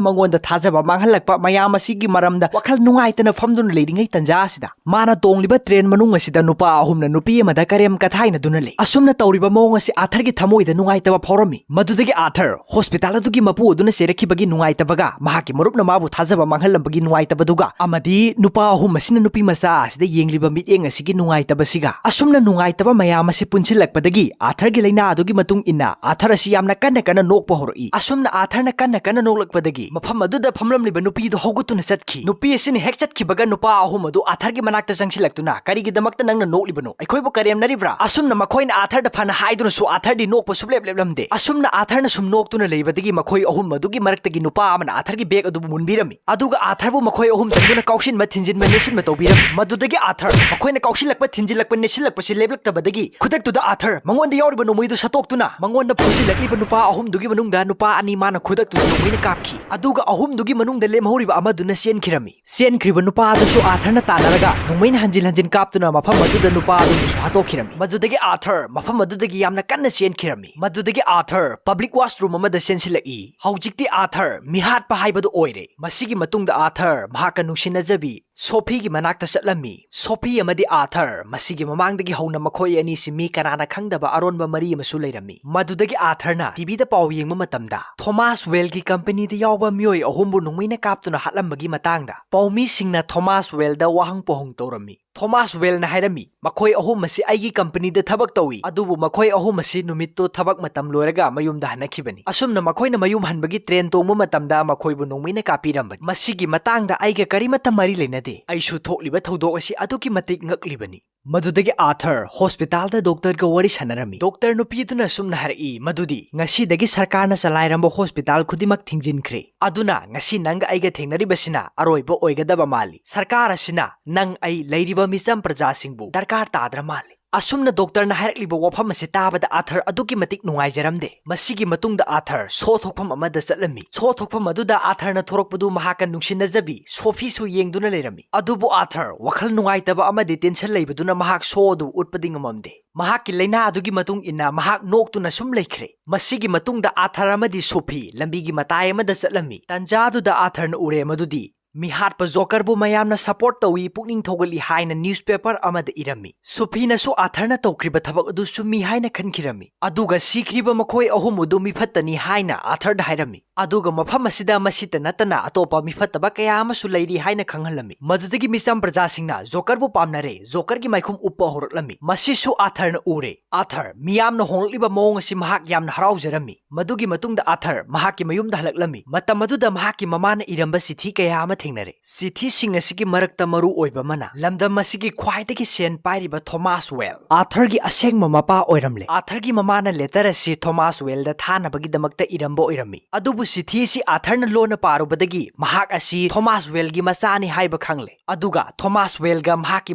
ꯃꯉꯣꯟꯗ ꯊꯥꯖꯕ ꯃꯥꯡꯍꯜꯂꯛꯄ ꯃꯌꯥꯝ ꯑꯁꯤꯒꯤ ꯃꯔꯝꯗ ꯋꯥꯈꯜ ꯅꯨꯡꯉꯥꯏꯇꯅ ꯐꯝꯗꯨꯅ ꯂꯩꯔꯤꯉꯩ ꯇꯟꯖꯥ ꯑꯁꯤꯗ ꯃꯥꯅ ꯇꯣꯡꯂꯤꯕ ꯇ꯭ꯔꯦꯟ ꯃꯅꯨꯡ ꯑꯁꯤꯗ ꯅꯨꯄꯥ ꯑꯍꯨꯝꯅ ꯅꯨꯄꯤ ꯑꯃꯗ ꯀꯔꯦꯝ ꯀꯊꯥꯏꯅꯗꯨꯅ ꯂꯩ꯫ ꯑꯁꯨꯝꯅ ꯇꯧꯔꯤꯕ ꯃꯑꯣꯡ ꯑꯁꯤ ꯑꯥꯊꯔꯒꯤ ꯊꯃꯣꯏꯗ ꯅꯨꯡꯉꯥꯏꯇꯕ ꯐꯥꯎꯔꯝꯃꯤ꯫ ꯃꯗꯨꯗꯒꯤ ꯑꯥꯊꯔ ꯍꯣꯁꯄꯤꯇꯥꯜ ꯑꯗꯨꯒꯤ ꯃꯄꯨ ꯑꯗꯨꯅ ꯆꯩꯔꯛꯈꯤꯕꯒꯤ ꯅꯨꯡꯉꯥꯏꯇꯕꯒ ꯃꯍꯥꯛꯀꯤ ꯃꯔꯨꯞꯅ ꯃꯥꯕꯨ ꯊꯥꯖꯕ ꯃꯥꯡꯍꯜꯂꯝꯕꯒꯤ ꯅꯨꯡꯉꯥꯏꯇꯕꯗꯨꯒ, ꯑꯃꯗꯤ ꯅꯨꯄꯥ ꯑꯍꯨꯝ ꯑꯁꯤꯅ ꯅꯨꯄꯤ ꯃꯆꯥ ꯑꯁꯤꯗ ꯌꯦꯡꯂꯤꯕ ꯃꯤꯠꯌꯦꯡ ꯑꯁꯤꯒꯤ ꯅꯨꯡꯉꯥꯏꯇꯕꯁꯤꯒ꯫ ꯑꯁꯨꯝꯅ ꯅꯨꯡꯉꯥꯏꯇꯕ ꯃꯌꯥꯝ ꯑꯁꯤ ꯄꯨꯟꯁꯤꯜꯂꯛꯄꯗꯒꯤ ꯑꯥꯊꯔꯒꯤ ꯂꯥꯏꯅꯥ ꯑꯗꯨꯒꯤ ꯃꯇꯨꯡ ꯏꯟꯅ ꯑꯥꯊꯔ ꯑꯁꯤ ꯌꯥꯝꯅ ꯀꯟꯅ ꯀꯟꯅ ꯅꯣꯛꯄ ꯍꯧꯔꯛꯏ꯫ ꯑꯁꯨꯝꯅ ꯑꯥꯊꯔꯅ ꯀꯟꯅ ꯀꯟꯅ ꯅꯣꯛꯂꯛꯄꯗꯒꯤ ꯃꯐꯝ ꯑꯗꯨꯗ ꯐꯝꯂꯝꯂꯤꯕ ꯅꯨꯄꯤꯗꯨ ꯍꯧꯒꯠꯇꯨꯅ ꯆꯠꯈꯤ꯫ ꯅꯨꯄꯤ ꯑꯁꯤꯅ ꯍꯦꯛ ꯆꯠꯈꯤꯕꯒ ꯅꯨꯄꯥ ꯑꯍꯨꯝ ꯑꯗꯨ ꯑꯥꯊꯔꯒꯤ ꯃꯅꯥꯛꯇ ꯆꯪꯁꯤꯜꯂꯛꯇꯨꯅ, "ꯀꯔꯤꯒꯤꯗꯃꯛꯇ ꯅꯪꯅ ꯅꯣꯛꯂꯤꯕꯅꯣ? ꯑꯩꯈꯣꯏꯕꯨ ꯀꯔꯦꯝꯅꯔꯤꯕ꯭ꯔꯥ?" ꯑꯁꯨꯝꯅ ꯃꯈꯣꯏꯅ ꯑꯥꯊꯔꯗ ꯐꯅ ꯍꯥꯏꯗꯨꯅꯁꯨ ꯑꯥꯊꯔꯗꯤ ꯅꯣꯛꯄ ꯁꯨꯞꯂꯦꯞ ꯂꯦꯞꯂꯝꯗꯦ꯫ ꯑꯁꯨꯝꯅ ꯑꯥꯊꯔꯅ ꯁꯨꯝ ꯅꯣꯛꯇꯨꯅ ꯂꯩꯕꯗꯒꯤ ꯃꯈꯣꯏ ꯑꯍꯨꯝ ꯑꯗꯨꯒꯤ ꯃꯔꯛꯇꯒꯤ ꯅꯨꯄꯥ ꯑꯃꯅ ꯑꯥꯊꯔꯒꯤ ꯕꯦꯒ ꯑꯗꯨꯕꯨ ꯃꯨꯟꯕꯤꯔꯝꯃꯤ꯫ ꯑꯗꯨꯒ ꯑꯥꯊꯔꯕꯨ ꯃꯈꯣꯏ ꯑꯍꯨꯝ ꯆꯪꯗꯨꯅ ꯀꯥꯎꯁꯤꯟꯕ, ꯊꯤꯟꯖꯤꯟꯕ, ꯅꯦꯠꯁꯤꯟꯕ ꯇꯧꯕꯤꯔꯝꯃꯤ꯫ ꯃꯗꯨꯗꯒꯤ ꯑꯥꯊꯔ ꯃꯈꯣꯏꯅ ꯀꯥꯎꯁꯤꯜꯂꯛꯄ, ꯊꯤꯟꯖꯤꯜꯂꯛꯄ, ꯅꯦꯠꯁꯤꯜꯂꯛꯄꯁꯤ ꯂꯦꯞꯂꯛꯇꯕꯗꯒꯤ ꯈꯨꯗꯛꯇꯨꯗ ꯑꯥꯊꯔ ꯃꯉꯣꯟꯗ ꯌꯥꯎꯔꯤꯕ ꯅꯣꯡꯃꯩꯗꯨ ꯁꯠꯇꯣꯛꯇꯨꯅ ꯃꯉꯣꯟꯗ ꯐꯨꯖꯤꯜꯂꯛꯂꯤꯕ ꯅꯨꯄꯥ ꯑꯍꯨꯝꯗꯨꯒꯤ ꯃꯅꯨꯡꯗ ꯅꯨꯄꯥ ꯑꯅꯤ ꯃꯥꯅ ꯈꯨꯗꯛꯇꯨꯗ ꯅꯣꯡꯃꯩꯅ ꯀꯥꯞꯈꯤ꯫ ꯑꯗꯨꯒ ꯑꯍꯨꯝꯗꯨꯒꯤ ꯃꯅꯨꯡꯗ ꯂꯦꯝꯍꯧꯔꯤꯕ ꯑꯃꯗꯨꯅ ꯆꯦꯟꯈꯤꯔꯝꯃꯤ꯫ ꯆꯦꯟꯈ꯭ꯔꯤꯕ ꯅꯨꯄꯥ ꯑꯗꯨꯁꯨ ꯑꯥꯊꯔꯅ ꯇꯥꯟꯅꯔꯒ ꯅꯣꯡꯃꯩꯅ ꯍꯟꯖꯤꯟ ꯍꯟꯖꯤꯟ ꯀꯥꯞꯇꯨꯅ ꯃꯐꯝ ꯑꯗꯨꯗ ꯅꯨꯄꯥ ꯑꯗꯨꯕꯨꯁꯨ ꯍꯥꯠꯇꯣꯛꯈꯤꯔꯝꯃꯤ꯫ ꯃꯗꯨꯗꯒꯤ ꯑꯥꯊꯔ ꯃꯐꯝ ꯑꯗꯨꯗꯒꯤ ꯌꯥꯝꯅ ꯀꯟꯅ ꯆꯦꯟꯈꯤꯔꯝꯃꯤ꯫ ꯃꯗꯨꯗꯒꯤ ꯑꯥꯊꯔ ꯄꯕ꯭ꯂꯤꯛ ꯋꯥꯁꯔꯨꯝ ꯑꯃꯗ ꯆꯦꯟꯁꯤꯜꯂꯛꯏ꯫ ꯍꯧꯖꯤꯛꯇꯤ ꯑꯥꯊꯔ ꯃꯤꯍꯥꯠꯄ ꯍꯥꯏꯕꯗꯨ ꯑꯣꯏꯔꯦ꯫ ꯃꯁꯤꯒꯤ ꯃꯇꯨꯡꯗ ꯑꯥꯊꯔ ꯃꯍꯥꯛꯀ ꯅꯨꯡꯁꯤꯅꯖꯕꯤ ꯁꯣꯐꯤꯒꯤ ꯃꯅꯥꯛꯇ ꯆꯠꯂꯝꯃꯤ꯫ ꯁꯣꯐꯤ ꯑꯃꯗꯤ ꯑꯥꯊꯔ, ꯃꯁꯤꯒꯤ ꯃꯃꯥꯡꯗꯒꯤ ꯍꯧꯅ ꯃꯈꯣꯏ ꯑꯅꯤꯁꯤ ꯃꯤ ꯀꯅꯥꯅ ꯈꯪꯗꯕ ꯑꯔꯣꯟꯕ ꯃꯔꯤ ꯑꯃꯁꯨ ꯂꯩꯔꯝꯃꯤ꯫ ꯃꯗꯨꯗꯒꯤ ꯑꯥꯊꯔꯅ ꯇꯤꯚꯤꯗ ꯄꯥꯎ ꯌꯦꯡꯕ ꯃꯇꯝꯗ ꯊꯣꯃꯥꯁ ꯋꯦꯜꯒꯤ ꯀꯝꯄꯅꯤꯗ ꯌꯥꯎꯕ ꯃꯤꯑꯣꯏ ꯑꯍꯨꯝꯕꯨ ꯅꯣꯡꯃꯩꯅ ꯀꯥꯞꯇꯨꯅ ꯍꯥꯠꯂꯝꯕꯒꯤ ꯃꯇꯥꯡꯗ ꯄꯥꯎꯃꯤꯁꯤꯡꯅ ꯊꯣꯃꯥꯁ ꯋꯦꯜꯗ ꯋꯥꯍꯪ ꯄꯥꯎꯍꯪ ꯇꯧꯔꯝꯃꯤ꯫ ꯊꯣꯃꯥꯁ ꯋꯦꯜꯅ ꯍꯥꯏꯔꯝꯃꯤ, "ꯃꯈꯣꯏ ꯑꯍꯨꯝ ꯑꯁꯤ ꯑꯩꯒꯤ ꯀꯝꯄꯅꯤꯗ ꯊꯕꯛ ꯇꯧꯏ, ꯑꯗꯨꯕꯨ ꯃꯈꯣꯏ ꯑꯍꯨꯝ ꯑꯁꯤ ꯅꯨꯃꯤꯠꯇꯨ ꯊꯕꯛ ꯃꯇꯝ ꯂꯣꯏꯔꯒ ꯃꯌꯨꯝꯗ ꯍꯟꯅꯈꯤꯕꯅꯤ꯫ ꯑꯁꯨꯝꯅ ꯃꯈꯣꯏꯅ ꯃꯌꯨꯝ ꯍꯟꯕꯒꯤ ꯇ꯭ꯔꯦꯟ ꯇꯣꯡꯕ ꯃꯇꯝꯗ ꯃꯈꯣꯏꯕꯨ ꯅꯣꯡꯃꯩꯅ ꯀꯥꯞꯄꯤꯔꯝꯕꯅꯤ꯫ ꯃꯁꯤꯒꯤ ꯃꯇꯥꯡꯗ ꯑꯩꯒ ꯀꯔꯤꯃꯠꯇ ꯃꯔꯤ ꯂꯩꯅꯗꯦ꯫ ꯑꯩꯁꯨ ꯊꯣꯛꯂꯤꯕ ꯊꯧꯗꯣꯛ ꯑꯁꯤ ꯑꯗꯨꯛꯀꯤ ꯃꯇꯤꯛ ꯉꯛꯂꯤꯕꯅꯤ"꯫ ꯃꯗꯨꯗꯒꯤ ꯑꯥꯊꯔ ꯍꯣꯁꯄꯤꯇꯥꯜꯗ ꯗꯣꯛꯇꯔꯒ ꯋꯥꯔꯤ ꯁꯥꯟꯅꯔꯝꯃꯤ꯫ ꯗꯣꯛꯇꯔ ꯅꯨꯄꯤꯗꯨꯅ ꯑꯁꯨꯝꯅ ꯍꯥꯏꯔꯛꯏ ꯃꯗꯨꯗꯤ, "ꯉꯁꯤꯗꯒꯤ ꯁꯔꯀꯥꯔꯅ ꯆꯂꯥꯏꯔꯝꯕ ꯍꯣꯁꯄꯤꯇꯥꯜ ꯈꯨꯗꯤꯡꯃꯛ ꯊꯤꯡꯖꯤꯟꯈ꯭ꯔꯦ꯫ ꯑꯗꯨꯅ ꯉꯁꯤ ꯅꯪꯒ ꯑꯩꯒ ꯊꯦꯡꯅꯔꯤꯕꯁꯤꯅ ꯑꯔꯣꯏꯕ ꯑꯣꯏꯒꯗꯕ ꯃꯥꯜꯂꯤ꯫ ꯁꯔꯀꯥꯔ ꯑꯁꯤꯅ ꯅꯪ ꯑꯩ ꯂꯩꯔꯤꯕ ꯃꯤꯆꯝ ꯄ꯭ꯔꯖꯥꯁꯤꯡꯕꯨ ꯗꯔꯀꯥꯔ ꯇꯥꯗ꯭ꯔ ꯃꯥꯜꯂꯤ"꯫ ꯑꯁꯨꯝꯅ ꯗꯣꯛꯇꯔꯅ ꯍꯥꯏꯔꯛꯂꯤꯕ ꯋꯥꯐꯝ ꯑꯁꯤ ꯇꯥꯕꯗ ꯑꯥꯊꯔ ꯑꯗꯨꯛꯀꯤ ꯃꯇꯤꯛ ꯅꯨꯡꯉꯥꯏꯖꯔꯝꯗꯦ꯫ ꯃꯁꯤꯒꯤ ꯃꯇꯨꯡꯗ ꯑꯥꯊꯔ ꯁꯣ ꯊꯣꯛꯐꯝ ꯑꯃꯗ ꯆꯠꯂꯝꯃꯤ꯫ ꯁꯣ ꯊꯣꯛꯐꯝ ꯑꯗꯨꯗ ꯑꯥꯊꯔꯅ ꯊꯣꯔꯛꯄꯗꯨ ꯃꯍꯥꯛꯀ ꯅꯨꯡꯁꯤꯅꯖꯕꯤ ꯁꯣꯐꯤꯁꯨ ꯌꯦꯡꯗꯨꯅ ꯂꯩꯔꯝꯃꯤ꯫ ꯑꯗꯨꯕꯨ ꯑꯥꯊꯔ ꯋꯥꯈꯜ ꯅꯨꯡꯉꯥꯏꯇꯕ ꯑꯃꯗꯤ ꯇꯦꯟꯁꯟ ꯂꯩꯕꯗꯨꯅ ꯃꯍꯥꯛ ꯁꯣ ꯑꯗꯨ ꯎꯠꯄꯗꯤ ꯉꯝꯃꯝꯗꯦ꯫ ꯃꯍꯥꯛꯀꯤ ꯂꯥꯏꯅꯥ ꯑꯗꯨꯒꯤ ꯃꯇꯨꯡ ꯏꯟꯅ ꯃꯍꯥꯛ ꯅꯣꯛꯇꯨꯅ ꯁꯨꯝ ꯂꯩꯈ꯭ꯔꯦ꯫ ꯃꯁꯤꯒꯤ ꯃꯇꯨꯡꯗ ꯑꯥꯊꯔ ꯑꯃꯗꯤ ꯁꯣꯐꯤ ꯂꯝꯕꯤꯒꯤ ꯃꯇꯥꯏ ꯑꯃꯗ ꯆꯠꯂꯝꯃꯤ꯫ ꯇꯟꯖꯥꯗꯨꯗ ꯑꯥꯊꯔꯅ ꯎꯔꯦ ꯃꯗꯨꯗꯤ ꯃꯤꯍꯥꯠꯄ ꯖꯣꯀꯔꯕꯨ ꯃꯌꯥꯝꯅ ꯁꯄꯣꯔꯠ ꯇꯧꯏ, ꯄꯨꯛꯅꯤꯡ ꯊꯧꯒꯠꯂꯤ ꯍꯥꯏꯅ ꯅ꯭ꯌꯨꯁꯄꯦꯄꯔ ꯑꯃꯗ ꯏꯔꯝꯃꯤ꯫ ꯁꯣꯐꯤꯅꯁꯨ ꯑꯥꯊꯔꯅ ꯇꯧꯈ꯭ꯔꯤꯕ ꯊꯕꯛ ꯑꯗꯨ ꯆꯨꯝꯃꯤ ꯍꯥꯏꯅ ꯈꯟꯈꯤꯔꯝꯃꯤ꯫ ꯑꯗꯨꯒ ꯁꯤꯈ꯭ꯔꯤꯕ ꯃꯈꯣꯏ ꯑꯍꯨꯝ ꯑꯗꯨ ꯃꯤꯐꯠꯇꯅꯤ ꯍꯥꯏꯅ ꯑꯥꯊꯔꯗ ꯍꯥꯏꯔꯝꯃꯤ꯫ ꯑꯗꯨꯒ ꯃꯐꯝ ꯑꯁꯤꯗ ꯃꯁꯤꯇ ꯅꯠꯇꯅ ꯑꯇꯣꯞꯄ ꯃꯤꯐꯠꯇꯕ ꯀꯌꯥ ꯑꯃꯁꯨ ꯂꯩꯔꯤ ꯍꯥꯏꯅ ꯈꯪꯍꯜꯂꯝꯃꯤ꯫ ꯃꯗꯨꯗꯒꯤ ꯃꯤꯆꯝ ꯄ꯭ꯔꯖꯥꯁꯤꯡꯅ ꯖꯣꯀꯔꯕꯨ ꯄꯥꯝꯅꯔꯦ, ꯖꯣꯀꯔꯒꯤ ꯃꯥꯏꯈꯨꯝ ꯎꯞꯄ ꯍꯧꯔꯛꯂꯝꯃꯤ꯫ ꯃꯁꯤꯁꯨ ꯑꯥꯊꯔꯅ ꯎꯔꯦ꯫ ꯑꯥꯊꯔ, ꯃꯤꯌꯥꯝꯅ ꯍꯣꯡꯂꯛꯂꯤꯕ ꯃꯑꯣꯡ ꯑꯁꯤ ꯃꯍꯥꯛ ꯌꯥꯝꯅ ꯍꯔꯥꯎꯖꯔꯝꯃꯤ꯫ ꯃꯗꯨꯒꯤ ꯃꯇꯨꯡꯗ ꯑꯥꯊꯔ ꯃꯍꯥꯛꯀꯤ ꯃꯌꯨꯝꯗ ꯍꯜꯂꯛꯂꯝꯃꯤ꯫ ꯃꯇꯝ ꯑꯗꯨꯗ ꯃꯍꯥꯛꯀꯤ ꯃꯃꯥꯅ ꯏꯔꯝꯕ ꯆꯤꯊꯤ ꯀꯌꯥ ꯑꯃ ꯊꯦꯡꯅꯔꯦ꯫ ꯆꯤꯊꯤꯁꯤꯡ ꯑꯁꯤꯒꯤ ꯃꯔꯛꯇ ꯃꯔꯨ ꯑꯣꯏꯕ ꯑꯃꯅ, ꯂꯝꯗꯝ ꯑꯁꯤꯒꯤ ꯈ꯭ꯋꯥꯏꯗꯒꯤ ꯁꯦꯟ ꯄꯥꯏꯔꯤꯕ ꯊꯣꯃꯥꯁ ꯋꯦꯜ, ꯑꯥꯊꯔꯒꯤ ꯑꯁꯦꯡꯕ ꯃꯄꯥ ꯑꯣꯏꯔꯝꯂꯦ꯫ ꯑꯥꯊꯔꯒꯤ ꯃꯃꯥꯅ ꯂꯦꯇꯔ ꯑꯁꯤ ꯊꯣꯃꯥꯁ ꯋꯦꯜꯗ ꯊꯥꯅꯕꯒꯤꯗꯃꯛꯇ ꯏꯔꯝꯕ ꯑꯣꯏꯔꯝꯃꯤ꯫ ꯑꯗꯨꯕꯨ ꯆꯤꯊꯤ ꯑꯁꯤ ꯑꯥꯊꯔꯅ ꯂꯣꯟꯅ ꯄꯥꯔꯨꯕꯗꯒꯤ ꯃꯍꯥꯛ ꯑꯁꯤ ꯊꯣꯃꯥꯁ ꯋꯦꯜꯒꯤ ꯃꯆꯥꯅꯤ ꯍꯥꯏꯕ ꯈꯪꯂꯦ꯫ ꯑꯗꯨꯒ ꯊꯣꯃꯥꯁ ꯋꯦꯜꯒ ꯃꯍꯥꯛꯀꯤ